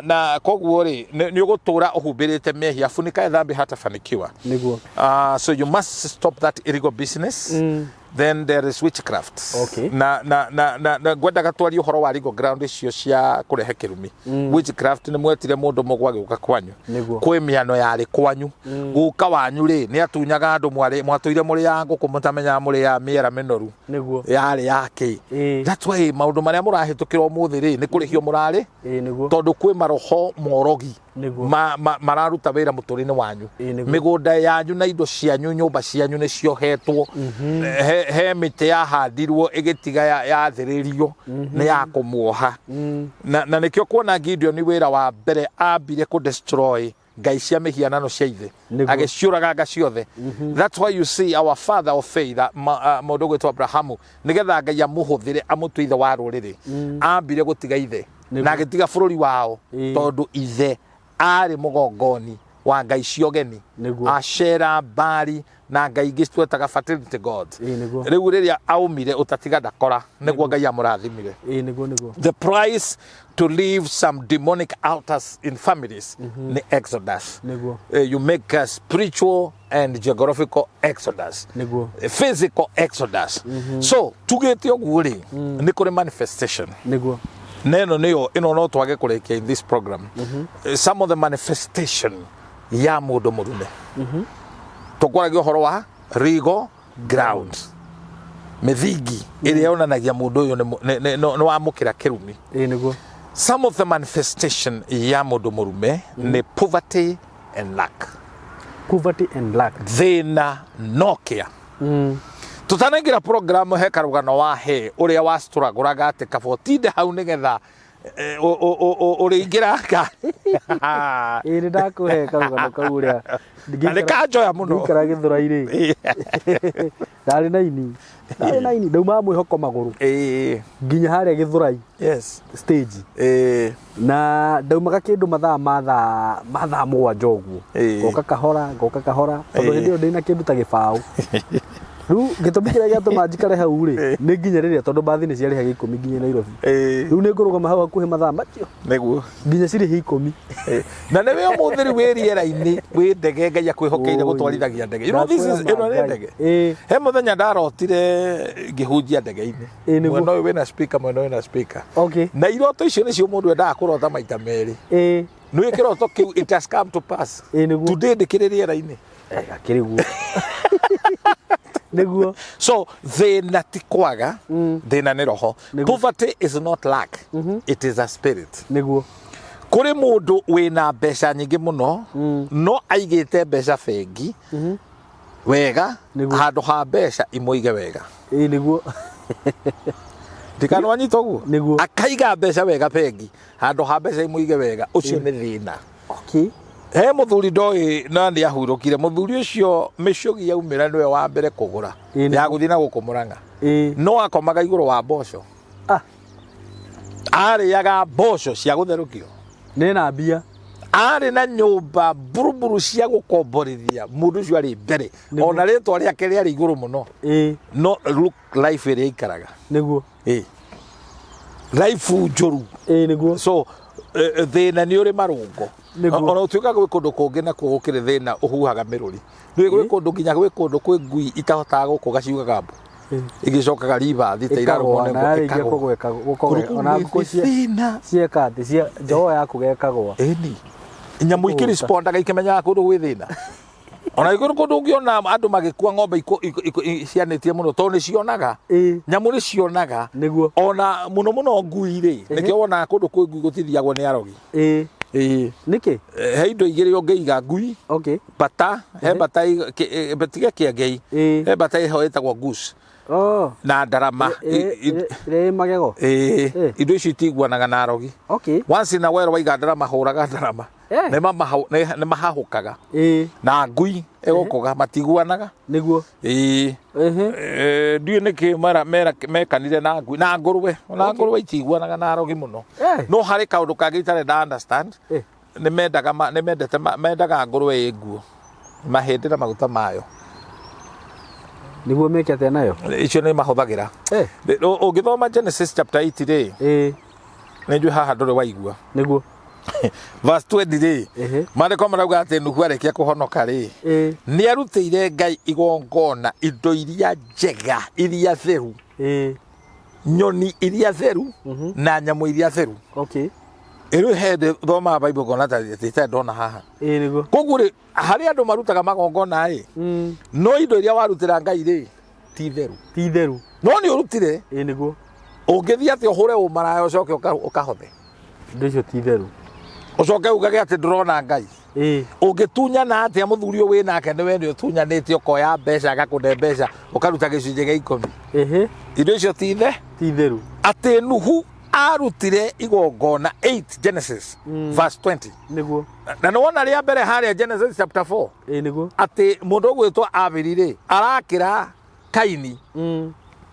Na koguo rĩ, nĩ ũgũtũra ũhumbĩrĩte mehia, afunikaye dhambi hatafanikiwa. So you must stop that illegal business. Then there is witchcraft. Na ngwendaga twarie ũhoro wa legal ground icio cia kũrehe kĩrumi. Witchcraft nĩ mwetire mũndũ mũgwa agĩũka kwanyu. Kwĩ mĩano yarĩ kwanyu. Guka wanyu rĩ, nĩ atunyaga andũ mwatũire mũrĩ ya ngũkũ mũtamenyaga mũrĩ ya mĩera mĩnoru. Yarĩ ya kĩ. That's why maũndũ marĩa mũrahĩtũkĩra ũmũthĩ rĩ, nĩ kũrĩhio mũrarĩ. Tondũ kwĩ maroho morogi. Mararuta wĩra mũtũrĩre wanyu. Mĩgũnda yanyu na indo cianyu, nyũmba cianyu nĩ ciohetwo. He mĩtĩ yahandirwo ĩgĩtiga yathĩrĩrio nĩ ya kũmuoha. Na nĩkĩo kuona Gideon wĩra wa mbere ambire kũ destroy ngai cia mĩhianano cia ithe. Agĩciũraganga ciothe. That's why you see our father of faith, mũndũ ũgwĩtwo Abrahamu, nĩgetha Ngai amũhũthĩre amũtue ithe wa rũrĩrĩ, ambire gũtiga ithe na agĩtiga bũrũri wao, tondũ ithe arĩ mũgongoni wa ngai cia ũgeni. Ashera, Bali na ngai ingĩ twetaga fertility gods. Rĩu rĩrĩa aumire ũtatiga ndakora, nĩguo Ngai amũrathimire. The price to leave some demonic altars in families nĩ exodus. You make a spiritual and geographical exodus. A physical exodus. So tugĩte ũguo rĩ, nĩ kũrĩ manifestation. Na ĩno nĩyo ĩno no twage kũrĩkia in this program. Some of the manifestation ya mũndũ mũrume. Tũkwaragia ũhoro wa legal grounds, mĩthingi ĩrĩa yonanagia mũndũ ũyũ nĩ wamũkĩra kĩrumi. Some of the manifestation ya mũndũ mũrume nĩ poverty and lack. Poverty and lack. Thĩna nokia. Tũtanaingĩra program, he karũgano wa he ũrĩa wacitũragũraga atĩ kaba ũtinde hau nĩgetha ũrĩingĩra ngari. Ĩĩ, nĩ ndakũhe karũgano kau ũrĩa Na nĩ kanjoya mũno. Ngĩikara Gĩthũrai rĩ, ndarĩ naini, ndarĩ naini, ndaumaga mwĩhoko magũrũ nginya harĩa Gĩthũrai stage. Na ndaumaga kĩndũ mathaa ma thaa 7 ũguo. Ngoka kahora, ngoka kahora, tondũ hĩndĩ ĩyo ndĩna kĩndũ ta gĩbaũ. Rĩu gĩtũmi kĩrĩa gĩatũma njikare hau rĩ, nĩ nginya rĩrĩa, tondũ mbathi nĩ ciarĩhaga 10 nginya Nairobi. Rĩu nĩ ngũrũgama hau hakuhĩ mathaa macio nginya cirĩhe 10. Na nĩwe ũmũthĩ rĩu wĩ rĩera-inĩ, wĩ ndege, Ngai akwĩhokeire gũtwarithagia ndege. You know this is, ĩno nĩ ndege. He mũthenya ndarotire ngĩhunjia ndege-inĩ. Mwena ũyũ wĩna speaker, mwena ũyũ wĩna speaker. Na iroto icio nĩcio mũndũ endaga kũrota maita merĩ. Nĩ kĩroto kĩu, it has come to pass. Today ndĩkĩrĩ rĩera-inĩ. Akĩrĩ guo. Nĩguo. So thĩna ti kwaga, thĩna nĩ roho. Poverty is not lack, it is a spirit. Kũrĩ mũndũ wĩna mbeca nyingĩ mũno, no aigĩte mbeca bengi wega, handũ ha mbeca imũige wega. Ĩĩ nĩguo. Ndikana wanyita ũguo? Nĩguo. Akaiga mbeca wega bengi, handũ ha mbeca imũige wega, ũcio nĩ thĩna. He mũthuri ndoĩ na nĩ ahurũkire, mũthuri ũcio mĩcũgi yaumĩra nĩwe wa mbere kũgũra ya gũthiĩ na gũkũ Mũrang'a. No akomaga igũrũ wa mboco. Arĩaga mboco cia gũtherũkio. Nĩ na mbia. Arĩ na nyũmba mburuburu cia gũkomborithia, mũndũ ũcio arĩ mbere. Ona rĩtwa rĩake rĩarĩ igũrũ mũno. No look life ĩrĩa aikaraga. Life njũru. So thĩna nĩ ũrĩ marũngo. Ona ũtuĩka gwĩ kũndũ kũngĩ nakuo gũkĩrĩ thĩna ũhuhaga mĩrũri. Nĩ gwĩ kũndũ nginya gwĩ kũndũ kwĩ ngui itahotaga gũkũga ciugaga mbu. Igĩcokaga ribathi ta irarũmwo nĩ ĩkagwa. Ona ngũkũ cieka atĩ cia njoho yakũga ĩkagwa. Ĩni. Nyamũ ikĩrespondaga ikĩmenyaga kũndũ gwĩ thĩna. Ona gĩkũyũ kũndũ ũngĩona andũ magĩkua ng'ombe cianĩtie mũno tondũ nĩ cionaga. Nyamũ nĩ cionaga. Ona mũno mũno ngui rĩ, nĩkĩo wonaga kũndũ kwĩ ngui gũtithiagwo nĩ arogi. Nĩkĩ? He indo igĩrĩ ũngĩiga ngui. Bata, he bata tiga kĩengei. He bata ĩho ĩtagwo goose. Oh. Na ndarama. Ĩrĩa ĩ magego. Ĩĩ. Eh. Indo icio itiguanaga na arogi. Once in a while waiga ndarama, hũraga ndarama. Nĩ mahahũkaga. Na ngui ĩgũkũga, matiguanaga. Ĩĩ. Ndiũĩ nĩkĩ mekanire na ngui na ngũrwe, ona ngũrwe itiguanaga na arogi mũno. No harĩ kaũndũ kangĩ itarĩ nda understand. Nĩ mendaga nĩ mendete mendaga ngũrwe ĩ nguo, mahĩndĩ na maguta mayo. Nĩguo meke atĩa nayo? Icio nĩ mahũthagĩra. Ũngĩthoma Genesis chapter 8 rĩ, nĩ njũĩ haha ndũrĩ waigua. Verse 20 rĩ, maandĩko marauga atĩ Nuhu arĩkia kũhonoka rĩ, nĩ arutĩire Ngai igongona indo iria njega, iria theru, nyoni iria theru na nyamũ iria theru. Ĩrĩ hĩndĩ thomaga Bible ngona ta itarĩ ndona haha. Koguo rĩ, harĩ andũ marutaga magongona ĩ, no indo iria warutĩra Ngai rĩ, ti theru. Ti theru. No nĩ ũrutire. Ũngĩthiĩ atĩ ũhũre ũmaraya ũcoke ũkahothe. Indo icio ti theru. Ũcoke ugage atĩ ndũrona Ngai. Ũngĩtunyana atĩa mũthuri ũyũ wĩ nake, nĩwe nĩ ũtunyanĩte, ũkoya mbeca, agakũne mbeca, ũkaruta gĩcunjĩ gĩa 10. Indo icio ti the? Ti theru. Atĩ Nuhu arutire igongona 8 Genesis verse 20. Na nĩ wona rĩa mbere harĩa Genesis chapter 4. Atĩ mũndũ ũgwĩtwo Abeli rĩ, arakĩra Kaini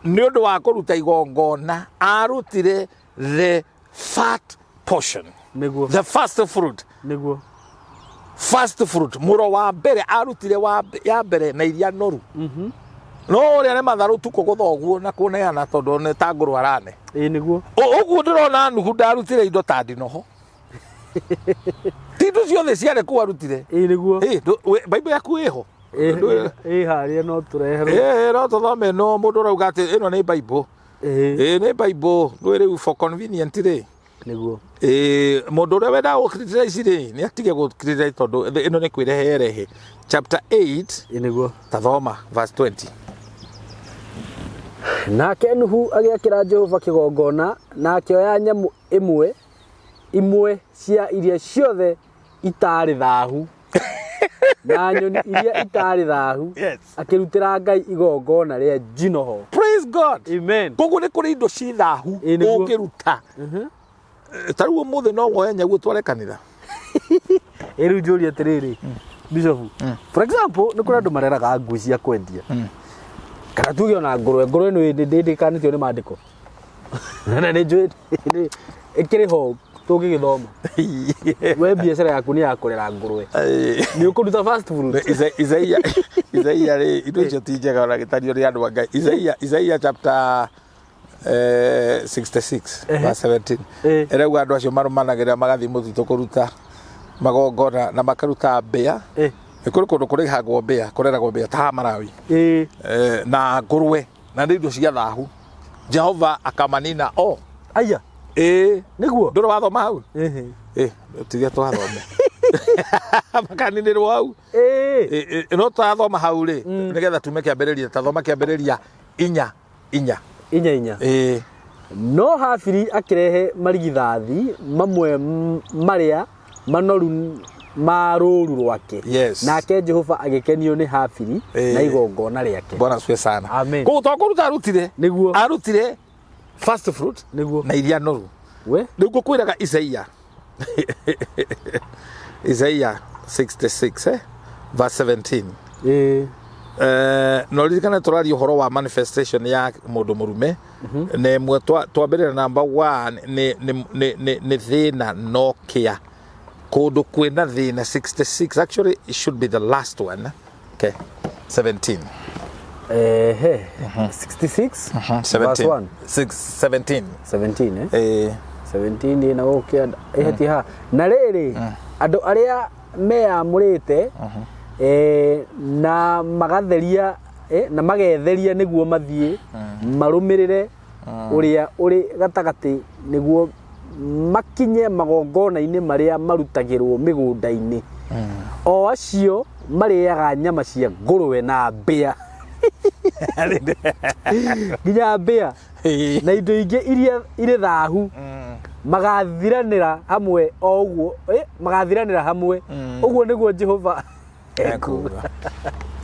nĩ ũndũ wa kũruta igongona, arutire the fat portion. The first fruit. First fruit, mũro wa mbere arutire wa ya mbere na iria noru. No ũrĩa nĩ matharũ tu kũgũtha ũguo na kũneana tondũ nĩ ta ngũrũ arane. Ũguo ndĩrona Nuhu ndarutire indo ta ndinoho. Ti indo ciothe ciarĩ kũu arutire. Bible yaku ĩho? Ĩ harĩa no tũreherwo. Ĩ, no tũthome, no mũndũ ũrauga atĩ ĩno nĩ Bible. Ĩ, nĩ Bible. Rĩu rĩu for convenient rĩ. Ĩ, mũndũ ũrĩa wendaga gũ criticize rĩ, nĩ atige gũ criticize tondũ ĩno nĩ kwĩrehe erehe. Chapter 8. Ta thoma verse 20. Nake Nuhu agĩakĩra Jehova kĩgongona na akĩoya nyamũ imwe cia iria ciothe itarĩ thahu na nyoni iria itarĩ thahu, akĩrutĩra Ngai igongona rĩa njino ho. Praise God. Amen. Koguo nĩ kũrĩ indo ci thahu Ĩ, nĩguo. ũngĩruta. Ta rĩu ũmũthĩ no woe nyau ũtware kanitha. Ĩ, rĩu njũrie atĩrĩrĩ, Bishop, for example, nĩ kũrĩ andũ mareraga ngui cia kwendia, kana tuge ona ngũrwe. Ngũrwe nĩ ndĩkanĩtio nĩ maandĩko na nĩ njũĩ ĩkĩrĩ ho tũngĩgĩthoma. We biacara yaku nĩ ya kũrera ngũrwe, nĩ ũkũruta fast food? Isaia, Isaia rĩ, indo icio ti njega ona gĩtario nĩ andũ a Ngai. Isaia, Isaia chapter 66 verse 17 ĩrauga andũ acio marũmanagĩrĩra magathiĩ mũtitũ kũruta magongona na makaruta mbĩa. Nĩ kũrĩ kũndũ kũrĩhagwo mbĩa, kũreragwo mbĩa ta Malawi, na ngũrwe, na nĩ indo cia thahu. Jehova akamanina o. Aya. Ĩĩ. Nĩguo. Ndũrĩ wathoma hau? Ehe. Ĩ, tiga twathome, makaninĩrwo hau. Ĩ, ĩ, no twathoma hau rĩ, nĩgetha tume kĩambĩrĩria, tathoma kĩambĩrĩria 4:4. 4:4. Ĩĩ. No Habili akĩrehe marigithathi mamwe marĩa manoru ma rũũru rwake. Nake Jehova agĩkenio nĩ Habili na igongona rĩake. Bwana asifiwe sana. Amen. Koguo to kũruta arutire. Arutire first fruit na iria noru. We. Rĩu ngũkwĩraga Isaia, Isaia 66 verse 17. No ririkane tũraria ũhoro wa manifestation ya mũndũ mũrume na ĩmwe twambĩrĩra number one nĩ thĩna no kĩa kũndũ kwĩna thĩna. 66 actually, it should be the last one. Okay, 17. Ehe, 66 verse 17. 1. 6 17. 17, eh? Eh. 17 na gũkĩa ĩheti ha na rĩrĩ, andũ arĩa meyamũrĩte na magatheria, na magetheria nĩguo mathiĩ marũmĩrĩre ũrĩa ũrĩ gatagatĩ nĩguo makinye magongona-inĩ marĩa marutagĩrwo mĩgũnda-inĩ, o acio marĩaga nyama cia ngũrwe na mbĩa, nginya mbĩa na indo ingĩ iria irĩ thahu, magathiranĩra hamwe o ũguo, magathiranĩra hamwe. Ũguo nĩguo Jehova ekuga.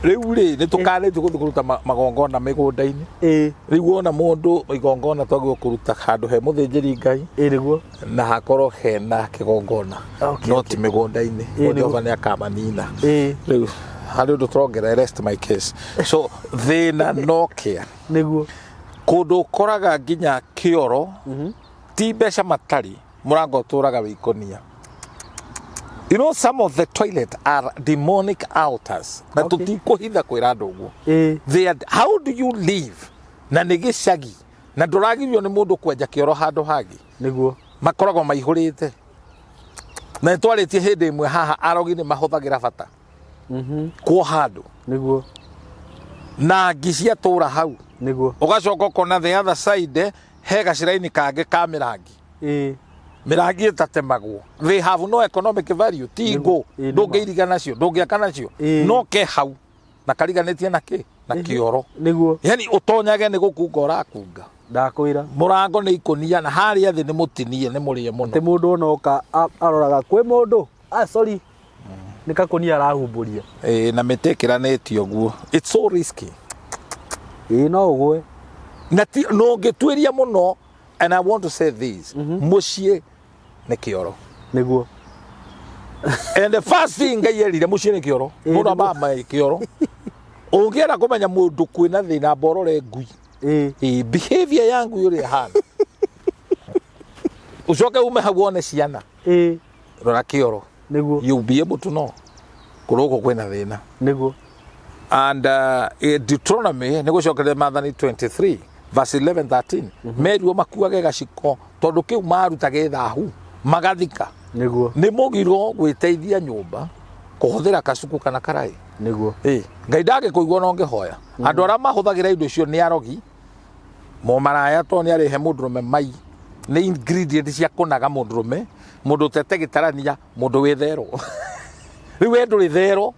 Rĩu rĩ, nĩ tũkanĩtio gũthiĩ kũruta magongona mĩgũnda-inĩ. Rĩu wona mũndũ igongona twagĩrĩirwo kũruta handũ he mũthĩnjĩri Ngai Nĩguo. Na hakorwo hena kĩgongona, no ti mĩgũnda-inĩ. Jehova nĩ akamanina. Rĩu harĩ ũndũ tũrongerera, rest my case. So thĩna no kĩa Kũndũ ũkoraga nginya kĩoro ti mbeca matarĩ, mũrango ũtũraga wĩ ikũnia. You know, some of the toilet are demonic altars na tũtikũhitha kwĩra andũ ũguo. They are, how do you live na nĩ gĩcagi na ndũragirio nĩ mũndũ kwenja kĩoro handũ hangĩ? Makoragwo maihũrĩte, na nĩ twarĩtie hĩndĩ ĩmwe haha, arogi nĩ mahũthagĩra bata kuoha andũ na ngi ciatũra hau. Ũgacoka ũkona the other side he gacĩra-inĩ kangĩ ka mĩrangi, mĩrangi ĩtatemagwo. They have no economic value, ti ngũ. Ndũngĩiriga nacio, ndũngĩaka nacio. No ke hau na kariganĩtie na kĩ na kĩoro. Yani ũtonyage nĩ gũkunga ũrakunga. Ndakwĩra. Mũrango nĩ ikũnia na harĩa thĩ nĩ mũtinie, nĩ mũrĩe mũno. Atĩ mũndũ ona oka aroraga kwĩ mũndũ, ah, sorry, nĩ kakũnia arahumbũria. Ĩĩ, na mĩtĩ ĩkĩranĩtio ũguo, it's so risky. Ĩĩ, no ũgwe. Na ti no ũngĩtuĩria mũno. And I want to say this, mũciĩ nĩ kĩoro. And the first thing Ngai erire, mũciĩ nĩ kĩoro. Mũndũ amama kĩoro. Ũngĩenda kũmenya mũndũ kwĩna thĩna, mborore ngui. Ĩĩ, behavior ya ngui ũrĩa ĩhana, ũcoke ume hau wone ciana, rora kĩoro. You be able to know kũrũkũ kwĩna thĩna. And Deuteronomy, nĩ gũcokeria Maathani 23 verse 11 13, merirwo makuage gaciko tondũ kĩu maruta gĩ thahu magathika. Nĩ mũgiro gwĩteithia nyũmba kũhũthĩra kacuku kana karaĩ. Ĩ, Ngai ndangĩkũigua no ngĩhoya. Andũ arĩa mahũthagĩra indo icio nĩ arogi, mũmaraya, tondũ nĩ arĩhe mũndũrũme mai, nĩ ingredient cia kũnaga mũndũrũme, mũndũ ũtete gĩtarania, mũndũ wĩ therũ. Rĩu we ndũrĩ therũ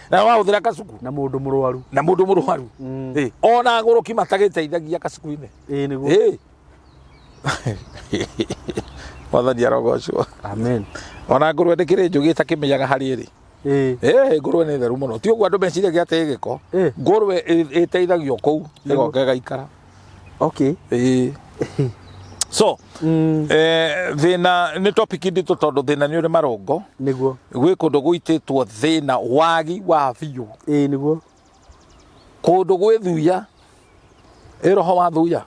na wahũthĩra kacuku. Na mũndũ mũrwaru. Na mũndũ mũrwaru. Ĩ, ona agũrũki matagĩteithagia kacuku-inĩ. Ĩ. Mwathani arogocwo. Amen. Ona ngũrwe ndĩkĩrĩ njũgĩ ĩtakĩmenyaga harĩ ĩrĩ. Ĩ, ngũrwe nĩ theru mũno, ti ũguo andũ meciragia atĩ ĩ gĩko. Ngũrwe ĩteithagio kũu, ĩgoka ĩgaikara. Ĩ. So thĩna nĩ topic nditũ tondũ thĩna nĩ ũrĩ marũngo. Gwĩ kũndũ gũitĩtwo thĩna wagi wa biũ. Kũndũ gwĩ thuya, ĩ roho wa thuya.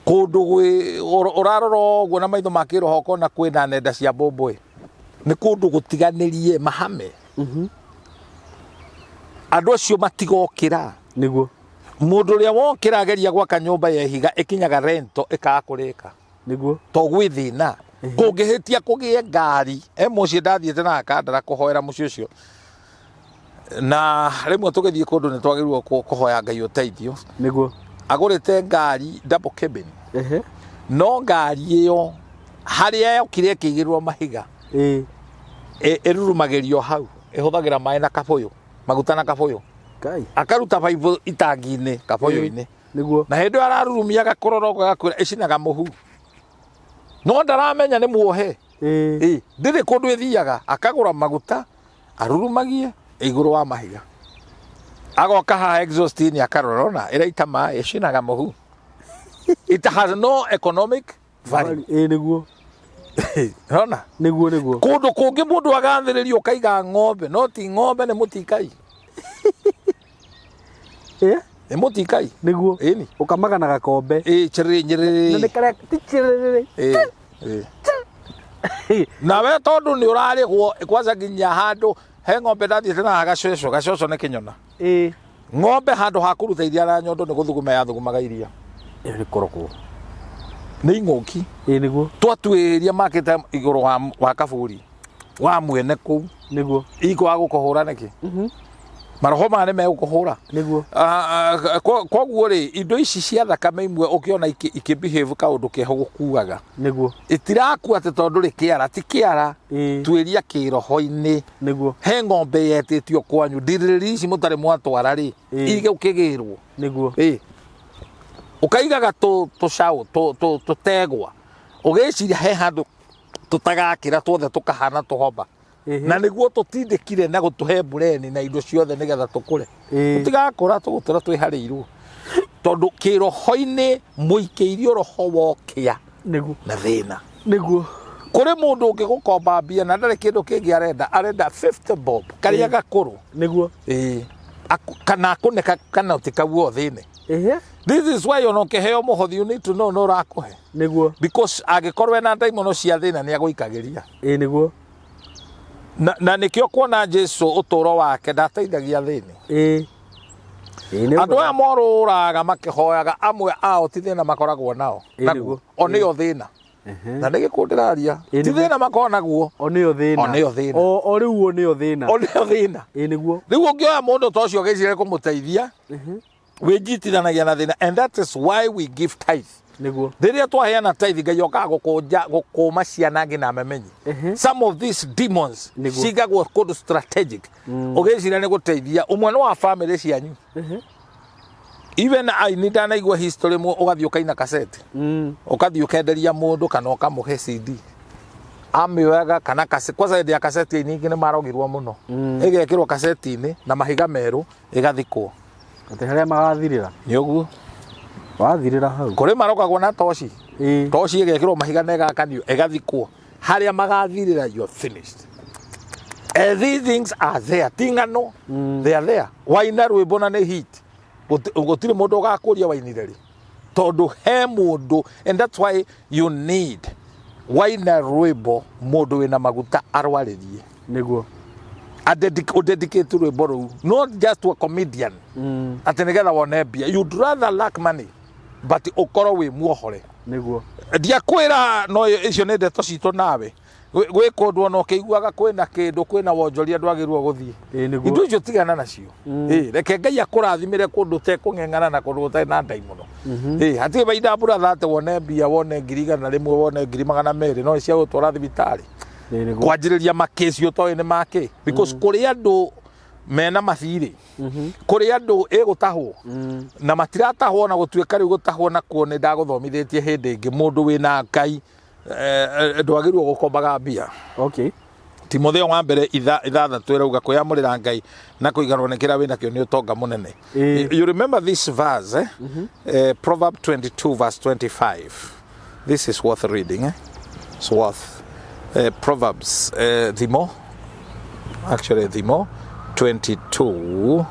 Kũndũ gwĩ ũrarora ũguo na maitho ma kĩroho ũkona kwĩna nenda cia mbũmbũĩ, nĩ kũndũ gũtiganĩrie mahame. Andũ acio matigokĩra. Mũndũ ũrĩa wokĩra ageria gwaka nyũmba ya ihiga, ĩkinyaga rento ĩkaga kũrĩka. To gwĩ thĩna kũngĩhĩtia kũgĩe ngari e mũciĩ. Ndathiĩte na akandara kũhoera mũciĩ ũcio, na rĩmwe tũgĩthiĩ kũndũ nĩ twagĩrĩirwo kũhoya Ngai ũteithio. Agũrĩte ngari double cabin. No ngari ĩyo harĩa yokire ĩkĩigĩrĩrwo mahiga, ĩrurumagĩrio hau, ĩhũthagĩra maĩ na kabũyũ, maguta na kabũyũ. Ngai. Akaruta baibũ itangi-inĩ, kabũyũ-inĩ. Na hĩndĩ ĩyo ararurumia gakorora ũguo gakwĩra ĩcinaga mũhu, no ndaramenya nĩ muohe. Ĩ, ndĩrĩ kũndũ ĩthiaga. Akagũra maguta arurumagie igũrũ wa mahiga, agoka haha exhaust-inĩ akarora ona ĩraita maĩ, ĩcinaga mũhu. It has no economic value. Ona Nĩguo. Kũndũ kũngĩ mũndũ agathĩrĩrio ũkaiga ng'ombe, no ti ng'ombe, nĩ mũtikai. Nĩ mũtikai. Ĩni. Ũkamaga na gakombe. Ĩ, chĩrĩrĩ na nyĩrĩrĩ. Nĩ karĩa ti chĩrĩrĩ. Ĩ, ĩ. Nawe tondũ nĩ ũrarĩhwo kwanza nginya handũ he ng'ombe ndathiĩte na gacoco, gacoco nĩ kĩnyona. Ng'ombe handũ ha kũruta iria na nyondo, nĩ gũthuguma yathugumaga iria. Ĩyo nĩ korogwo. Nĩ ing'ũki. Twatuĩria makĩte igũrũ wa kaburi wa mwene kũu. Ikwaga gũkũhũra nĩkĩ? Maroho maya nĩ megũkũhũra. Ah, ah, koguo rĩ, indo ici cia thakame imwe ũkĩona ikĩ behave kaũndũ keho gũkuaga, itirakua atĩ tondũ rĩ kĩara ti kĩara. Tuĩria kĩroho-inĩ. He ng'ombe yetĩtio kwanyu, ndirĩrĩ ici mũtarĩ mwatwara rĩ, igũkĩgĩrwo. Ĩ, ũkaigaga tũcaũ tũtegwa, ũgĩciria he handũ tũtagakĩra tuothe tũkahana tũhomba. Na nĩguo tũtindĩkire na gũtũhe mbureni na indo ciothe nĩgetha tũkũre. Tũtigakũra, tũgũtũra twĩharĩirwo, tondũ kĩroho-inĩ mũikĩirio roho wokĩa na thĩna. Kũrĩ mũndũ ũngĩgũkomba mbia na ndarĩ kĩndũ kĩngĩ arenda, arenda 50 bob karĩa gakũrũ. Ĩĩ. Kana akũne kanoti kau o thĩnĩ. This is why ona ũkĩheo mũhothi, you need to know no ũrakũhe, because angĩkorwo ena ndaimono cia thĩna, nĩ agũikagĩria. Ĩĩ nĩguo. Na nĩkĩo kuona Jesu ũtũũro wake ndateithagia thĩni. Ĩĩ Ĩĩ nĩguo. Andũ aya morũraga makĩhoyaga, amwe ao ti thĩna makoragwo nao naguo, o nĩo thĩna. Na nĩ gĩkũ ndĩraria? Ti thĩna makoragwo naguo. O nĩyo thĩna. O nĩyo thĩna. O rĩu o nĩyo thĩna. O nĩo thĩna. Ĩĩ nĩguo. Rĩu ũngĩoya mũndũ ta ũcio ũgĩciria kũmũteithia, wĩnjitithanagia na thĩna, and that is why we give tithe. Rĩrĩa twaheana tithe, Ngai okaga gũkũnja gũkũma ciana nginya memenyi. Some of these demons cigagwo kũndũ strategic, ũgĩciria nĩ gũteithia ũmwe nĩ wa family cianyu. Even I nĩ ndanaigua history, ũgathiĩ ũkaina kaseti, ũkathiĩ ũkenderia mũndũ kana ũkamũhe CD, amĩoyaga kana kwanza hĩndĩ ya kaseti nyingĩ nĩ marogirwo mũno. Ĩgekĩrwo kaseti-inĩ na mahiga merũ, ĩgathikwo. Atĩ harĩa magathirĩra. Nĩ ũguo. Wathirĩra hau. Kũrĩ marogagwo na toci. Toci ĩgekĩrwo mahiga na ĩgakanio, ĩgathikwo harĩa magathirĩra. You are finished. And these things are there, ti ng'ano. They are there. Waina rwĩmbo na nĩ hit, gũtirĩ mũndũ ũgakũria wainire rĩ, tondũ he mũndũ. And that's why you need, waina rwĩmbo, mũndũ wĩna maguta arwarĩrie. Ũdedicate rwĩmbo rũu, not just to a comedian, atĩ nĩgetha wone mbia. You'd rather lack money but ũkorwo wĩ muohore. Ndiakwĩra no icio nĩ ndeto citũ nawe. Gwĩ kũndũ ona ũkĩiguaga kwĩna kĩndũ, kwĩna wonjoria, ndwagĩrĩirwo gũthiĩ. Indo icio tigana nacio. Reke Ngai akũrathimĩre kũndũ ũtekũng'eng'ana na kũndũ gũtarĩ na ndaimono. Hatirĩ baida mbura thate wone mbia, wone 100,000, wone 200,000, no cia gũtwara thibitarĩ, kwanjĩrĩria makĩci ũtoĩ nĩ makĩ, because kũrĩ andũ mena mathirĩ, kũrĩ andũ ĩgũtahwo na matiratahwo, na gũtuĩka rĩu gũtahwo nakuo nĩ ndagũthomithĩtie hĩndĩ ĩngĩ. Mũndũ wĩna Ngai ndwagĩrĩirwo gũkombaga mbia. Timotheo wa mbere 6 ĩrauga kwĩyamũrĩra Ngai na kũiganwo nĩ kĩrĩa wĩnakĩo nĩ ũtonga mũnene. You remember this verse, eh? Proverb 22 verse 25. This is worth reading, eh? It's worth Proverbs, Thimo, actually Thimo 22,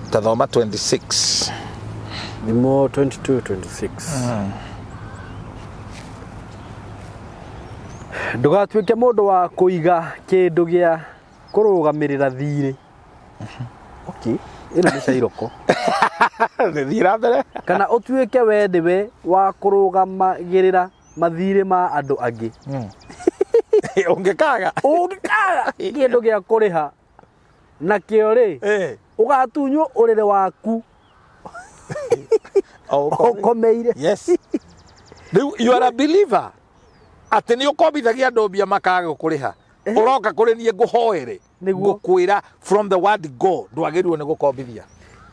tathoma 26. Thimo 22 26. Ndũgatuĩke mũndũ wa kũiga kĩndũ gĩa kũrũgamĩrĩra thirĩ. Okay, ĩno nĩ cairoko. Thiĩ na mbere. Kana ũtuĩke we nĩwe wa kũrũgamagĩrĩra mathirĩ ma andũ angĩ. Ũngĩkaga Ũngĩkaga kĩndũ gĩa kũrĩha nakĩo rĩ, ũgatunywo ũrĩrĩ waku O ũkomeire. Ũkomeire. Yes, rĩu you are a believer atĩ nĩ ũkombithagia andũ mbia makaga gũkũrĩha, ũroka kũrĩ niĩ ngũhoere. Ngũkwĩra from the word go, ndwagĩrĩirwo nĩ gũkombithia.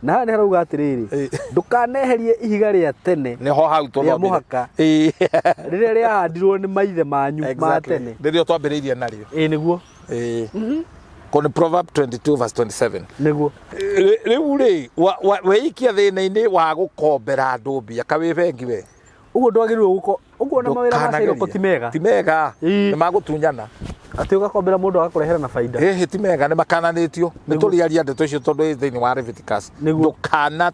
Na haha nĩ harauga atĩrĩrĩ, ndũkaneherie ihiga rĩa tene Nĩho hau rĩa tũthomire. mũhaka rĩrĩa rĩahandirwo nĩ maithe manyu ma tene. Rĩrĩa twambĩrĩirie narĩo. Ĩĩ nĩguo. Ĩĩ. Kũni Proverb 22 verse 27. Nĩguo. Rĩu rĩ, wĩikia thĩna-inĩ wa gũkombera andũ mbia kawĩ bengi we. Ũguo ndwagĩrĩirwo gũko ũguo na mawĩra ma cairoko ti mega. Ti mega. Nĩ magũtunyana. Atĩ ũgakombera mũndũ agakũrehera na baida. Ĩhĩ, ti mega, nĩ makananĩtio. Nĩ tũrĩaria ndeto icio tondũ ĩ thĩinĩ wa Leviticus. Ndũkana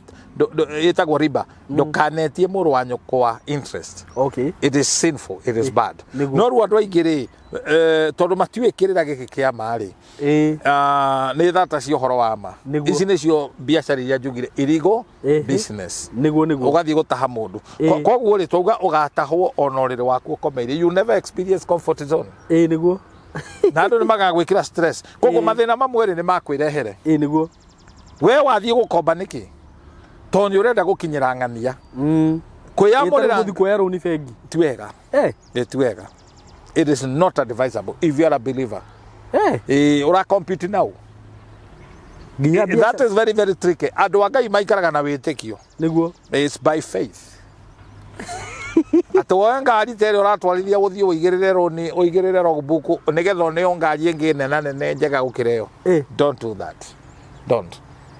ĩtagwo riba. Ndũkanetie mũrũ wa nyũkwa interest. It is sinful, it is bad. No rĩu andũ aingĩ rĩ, tondũ matiũĩ kĩrĩra gĩkĩ kĩa ma rĩ, ah, nĩ thata cia ũhoro wa ma. Ici nĩcio biacara iria njugire irigo business. Nĩguo. Ũgathiĩ gũtaha mũndũ. Koguo rĩ, twauga ũgatahwo ona ũrĩrĩ waku ũkomeire. You never experience comfort zone. Ĩĩ nĩguo. Na andũ nĩ magagwĩkĩra stress. Koguo mathĩna mamwe rĩ, nĩ makwĩrehere. Ĩĩ nĩguo. We wathiĩ gũkomba nĩkĩ? Tondũ nĩ ũrenda gũkinyĩra ng'ania. Kwĩyamũrĩra Gũthiĩ kuoya rũni bengi. Ti wega. Ti wega. It is not advisable if you are a believer. Ũra compete now. Nginya That is very very tricky. Andũ a Ngai maikaraga na wĩtĩkio. It's by faith. Atĩ woe ngari ta ĩrĩa ũratwarithia ũthiĩ ũigĩrĩre rũni, ũigĩrĩre logbook nĩgetha ũneo ngari ĩngĩ nena nene njega gũkĩra ĩyo. Don't do that. Don't.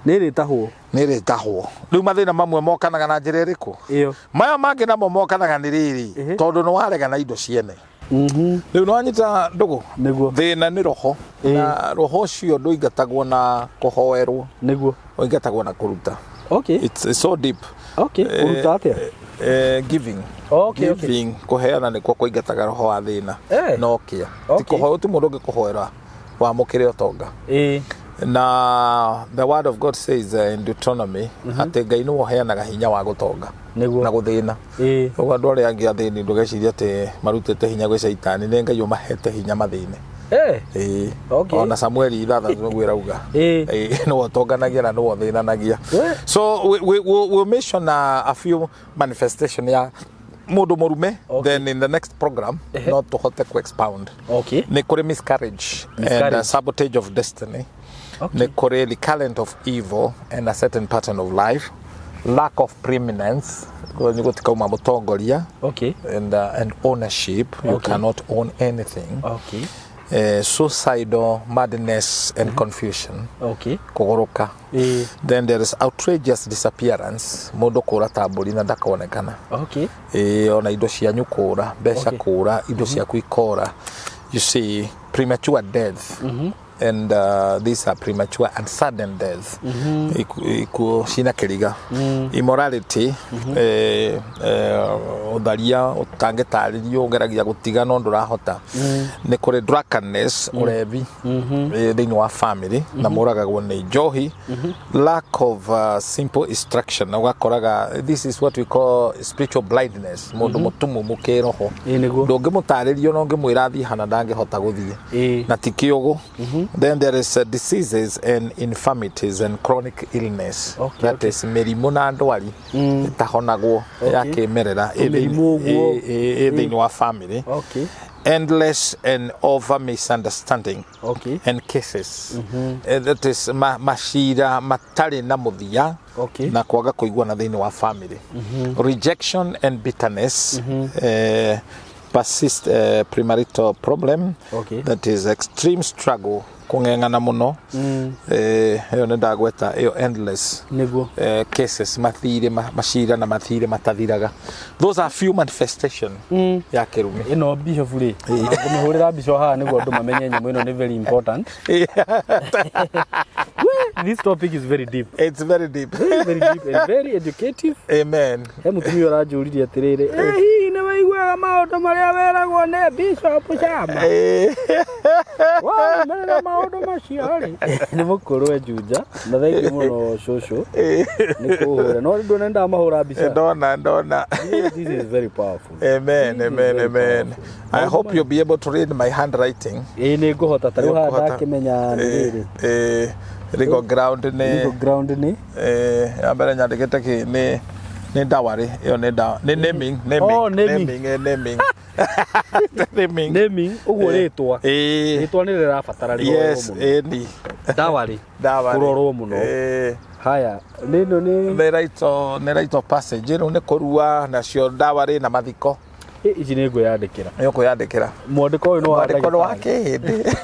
Nĩ ĩrĩtahwo. Nĩ ĩrĩtahwo. Rĩu mathĩna mamwe mokanaga na njĩra ĩrĩkũ? Ĩyo. Maya mangĩ namo mokanaga nĩ rĩrĩ, tondũ nĩ warega na indo ciene. Rĩu nĩ wanyita ndũgũ? Nĩguo. Thĩna nĩ roho. Na roho ũcio ndũingatagwo na kũhoerwo. Nĩguo. Ũingatagwo na kũruta. Okay. It's so deep. Okay. Kũruta atĩa? Giving. Okay, okay. Giving, kũheana nĩkuo kũingataga roho wa thĩna. No kĩa. Ti kũhoya, ti mũndũ ũngĩkũhoera wamũkĩre ũtonga. Na the word of God says in Deuteronomy atĩ Ngai nĩwe ũheanaga hinya wa gũtonga Nĩguo. na gũthĩna. Ũguo andũ arĩa angĩ athĩni ndũgecirie atĩ marutĩte hinya gwĩ caitani, nĩ Ngai ũmahete hinya mathĩne. Okay. Ona Samueli 6 nĩguo ĩrauga. Nĩwe ũtonganagia na nĩwe ũthĩnanagia. So we'll mention a few manifestation ya mũndũ mũrume. Okay. Then in the next program no tũhote ku expound. Okay. Nĩ kũrĩ miscarriage and Miscarriage. Sabotage of destiny. Okay. Nĩ kũrĩ recurrent of evil and a certain pattern of life, lack of preeminence, nĩ gũtikauma mũtongoria, Okay. and ownership. You Okay. cannot own anything. Okay. Suicidal madness and confusion. Okay. Kũgũrũka. Then there is outrageous disappearance, mũndũ kũra ta mbũri na ndakonekana. Okay. Ĩĩ, ona indo cianyu kũra, mbeca Okay. kũra, indo ciaku ikora. You see, premature death. And these are premature and sudden death. Ikuũ cina kĩriga. Immorality, ũtharia ũtangĩtarĩrio, ũgeragia gũtiga no ndũrahota. Nĩ kũrĩ drunkenness, ũrevi thĩinĩ wa family na mũragagwo nĩ njohi. Lack of simple instruction, na ũgakoraga this is what we call spiritual blindness, mũndũ mũtumumu kĩroho. Ĩĩ, nĩguo. Ndũngĩmũtarĩria ona ũngĩmwĩra athiĩ hana ndangĩhota gũthiĩ. Ĩĩ. Na ti kĩũgũ. Then there is diseases and infirmities and chronic illness. Okay, That okay. is mĩrimũ na ndwari ĩtahonagwo ya kĩmerera ĩ Mĩrimũ ũguo. ĩ thĩinĩ wa family. Okay. Endless and over misunderstanding Okay. and cases. That is macira matarĩ na mũthia Okay. na kwaga kũiguana thĩinĩ wa family. Rejection and bitterness, persist premarital problem. Okay. That is extreme struggle, kũng'eng'ana mũno. Ĩyo nĩ ndagweta ĩyo endless Nĩguo. Cases, mathirĩ macira na mathirĩ matathiraga. Those are few manifestation ya kĩrumi. Ĩno bishop rĩ, ngũmĩhũrĩra mbica haha nĩguo andũ mamenye nyamũ ĩno nĩ very important. This topic is very deep. It's very deep. Very, very deep and very educative. Amen. He mũtumia ũranjũririe atĩrĩrĩ, "Ĩ, hihi nĩ waiguaga maũndũ marĩa weragwo nĩ Bishop Chama? Warũmĩrĩra maũndũ macio rĩ?" Nĩ mũkũrũ e Juja na thengiũ mũno cũcũ nĩ kũhũra no ndona ndamahũra mbica. Ndona, ndona. This is very powerful. Amen. This is Amen. very Amen. powerful. I hope you'll be able to read my handwriting. Ĩĩ, nĩ ngũhota. Ta rĩu haha Nĩũkũhota. ndakĩmenya nĩ rĩrĩ. Legal ground nĩ Legal ground nĩ ya mbere nyandĩkĩte kĩ nĩ dowry, ĩyo nĩ dawa, nĩ naming, naming. Oh, naming. Naming, naming, naming. Naming ũguo, rĩtwa. Rĩtwa nĩ rĩrabatara rĩrorwo mũno. Ĩni. Dowry Dowry. kũrorwo mũno. Haya, nĩno nĩ Nĩ rite of passage, rĩu nĩ kũrua nacio, dowry na mathiko. Ĩ, ici nĩ ngwĩyandĩkĩra. Nĩ ũkwĩyandĩkĩra. Mwandĩko ũyũ nĩ wa Mwandĩko nĩ wa ndagĩtarĩ. kĩhĩndĩ.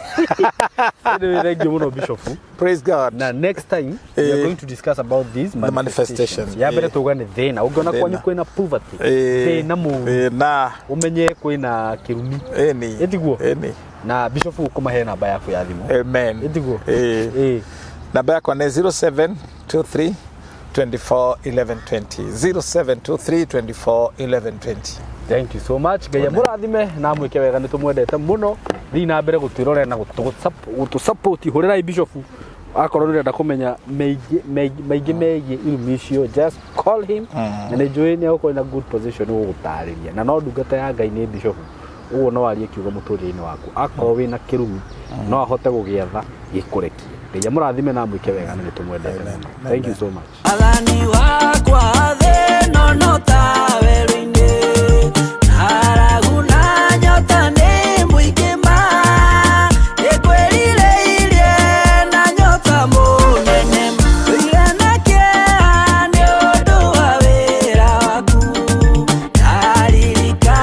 Nĩ thank you mũno, Bishop. Praise God. Na next time we are going to discuss about these manifestation. manifestations. Ya mbere tuga nĩ thĩna. Ũngĩona Thĩna. kwanyu kwĩna poverty, thĩna mũru, Thĩna. ũmenye kwĩna kĩrumi. Ĩni. Ĩtiguo? Ĩni. Na Bishop ũkũmahe namba yaku ya thimũ. Amen. Ĩtiguo? Ĩĩ. Namba yakwa nĩ 0723 24 11 20, 0723 24 11 20. Thank you so much. Ngai amũrathime na amwĩke wega, nĩ tũmwendete mũno. Thiĩ na mbere gũtwĩrorera na gũtũ support. Hũrĩrai Bishop akorwo nĩ ũrenda kũmenya maingĩ maingĩ megiĩ irumi icio, just call him, na nĩ njũĩ nĩ egũkorwo na good position gũgũtarĩria, na no ndungata ya Ngai nĩ Bishop, ũguo no arie kiugo mũtũrĩre-inĩ waku. Akorwo wĩna kĩrumi no ahote gũgĩatha gĩkũrekie. Ngai amũrathime na amwĩke wega, na nĩ tũmwendete mũno. Thank you so much. Athani wakwa thĩ no no ta werũ-inĩ, ng'aragu na nyota nĩ mũingĩ ma nĩngwĩrirĩirie na nyota mũnene, ndũire na kĩeha nĩ ũndũ wa wĩra waku ndaririkana.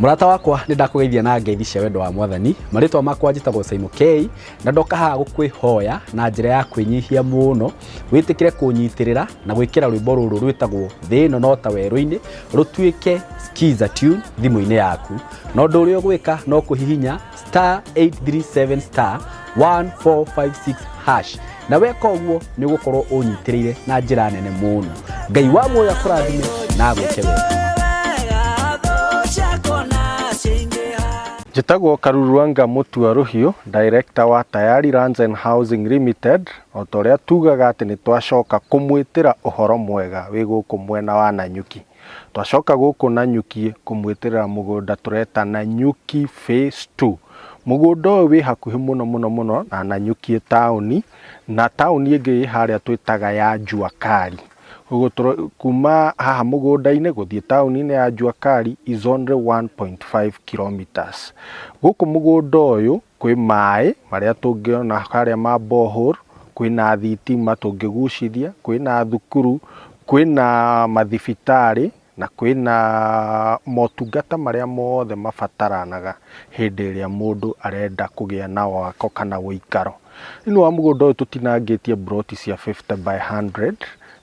Mũrata wakwa, nĩ ndakũgeithia na ngeithi cia wendo wa Mwathani. Marĩtwa makwa njĩtagwo Simon K, na ndoka haha gũkwĩhoya na njĩra ya kwĩnyihia mũno wĩtĩkĩre kũnyitĩrĩra na gwĩkĩra rwĩmbo rũrũ rwĩtagwo Thĩ ĩno no ta werũ-inĩ rũtuĩke skiza tune thimũ-inĩ yaku. Na ũndũ ũrĩa ũgwĩka no kũhihinya star 837 star 1456 hash, na weka ũguo nĩ ũgũkorwo ũnyitĩrĩire na njĩra nene mũno. Ngai wa muoyo akũrathime na agwĩke wega. Njĩtagwo Karuruanga Mutua Rũhiũ, Director wa Tayari Lands and Housing Limited. O ta ũrĩa tugaga atĩ nĩ twacoka kũmwĩtĩra ũhoro mwega wĩ gũkũ mwena wa Nanyuki. Twacoka gũkũ Nanyuki kũmwĩtĩrĩra mũgũnda tũreta Nanyuki Phase 2. Mũgũnda ũyũ wĩ hakuhĩ mũno mũno mũno na Nanyuki taũni, na taũni ĩngĩ ĩ harĩa twĩtaga ya Jua Kali. Ũguo kuma haha mũgũnda-inĩ gũthiĩ taũni-inĩ ya Jua Kali is only 1.5 kilometers. Gũkũ mũgũnda ũyũ kwĩ maĩ marĩa tũngĩona harĩa ma borehole, kwĩna thitima tũngĩgucithia, kwĩna thukuru, kwĩna mathibitarĩ na kwĩna motungata marĩa mothe mabataranaga hĩndĩ ĩrĩa mũndũ arenda kũgĩa na wako kana ũikaro. Thĩinĩ wa mũgũnda ũyũ tũtinangĩtie mburoti cia 50 by 100,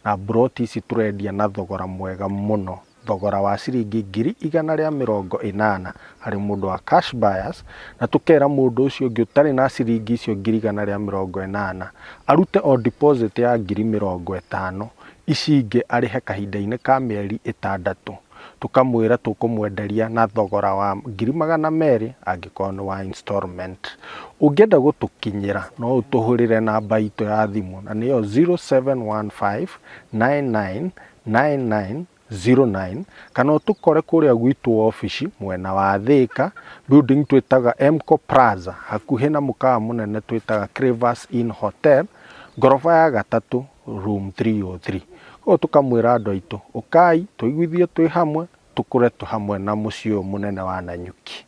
na mburoti ici tũrendia na thogora mwega mũno, thogora wa ciringi 180,000 harĩ mũndũ wa cash buyers, na tũkera mũndũ ũcio ũngĩ ũtarĩ na ciringi icio 180,000 arute o deposit ya 50,000, ici ingĩ arĩhe kahinda-inĩ ka mĩeri 6. Tũkamwĩra tũkũmwenderia na thogora wa 200,000 angĩkorwo nĩ wa installment. Ũngĩenda gũtũkinyĩra no ũtũhũrĩre namba itũ ya thimũ, na nĩyo 0715 99 99 09, kana ũtũkore kũrĩa gwitũ obici mwena wa Thĩka, building twĩtaga Mco Plaza, hakuhĩ na mũkawa mũnene twĩtaga Cravers Inn Hotel, ngoroba ya gatatũ, room 303. Koguo tũkamwĩra andũ aitũ, ũkai tũiguithie twĩ hamwe, tũkũre twĩ hamwe na mũciĩ ũyũ mũnene wa Nanyuki.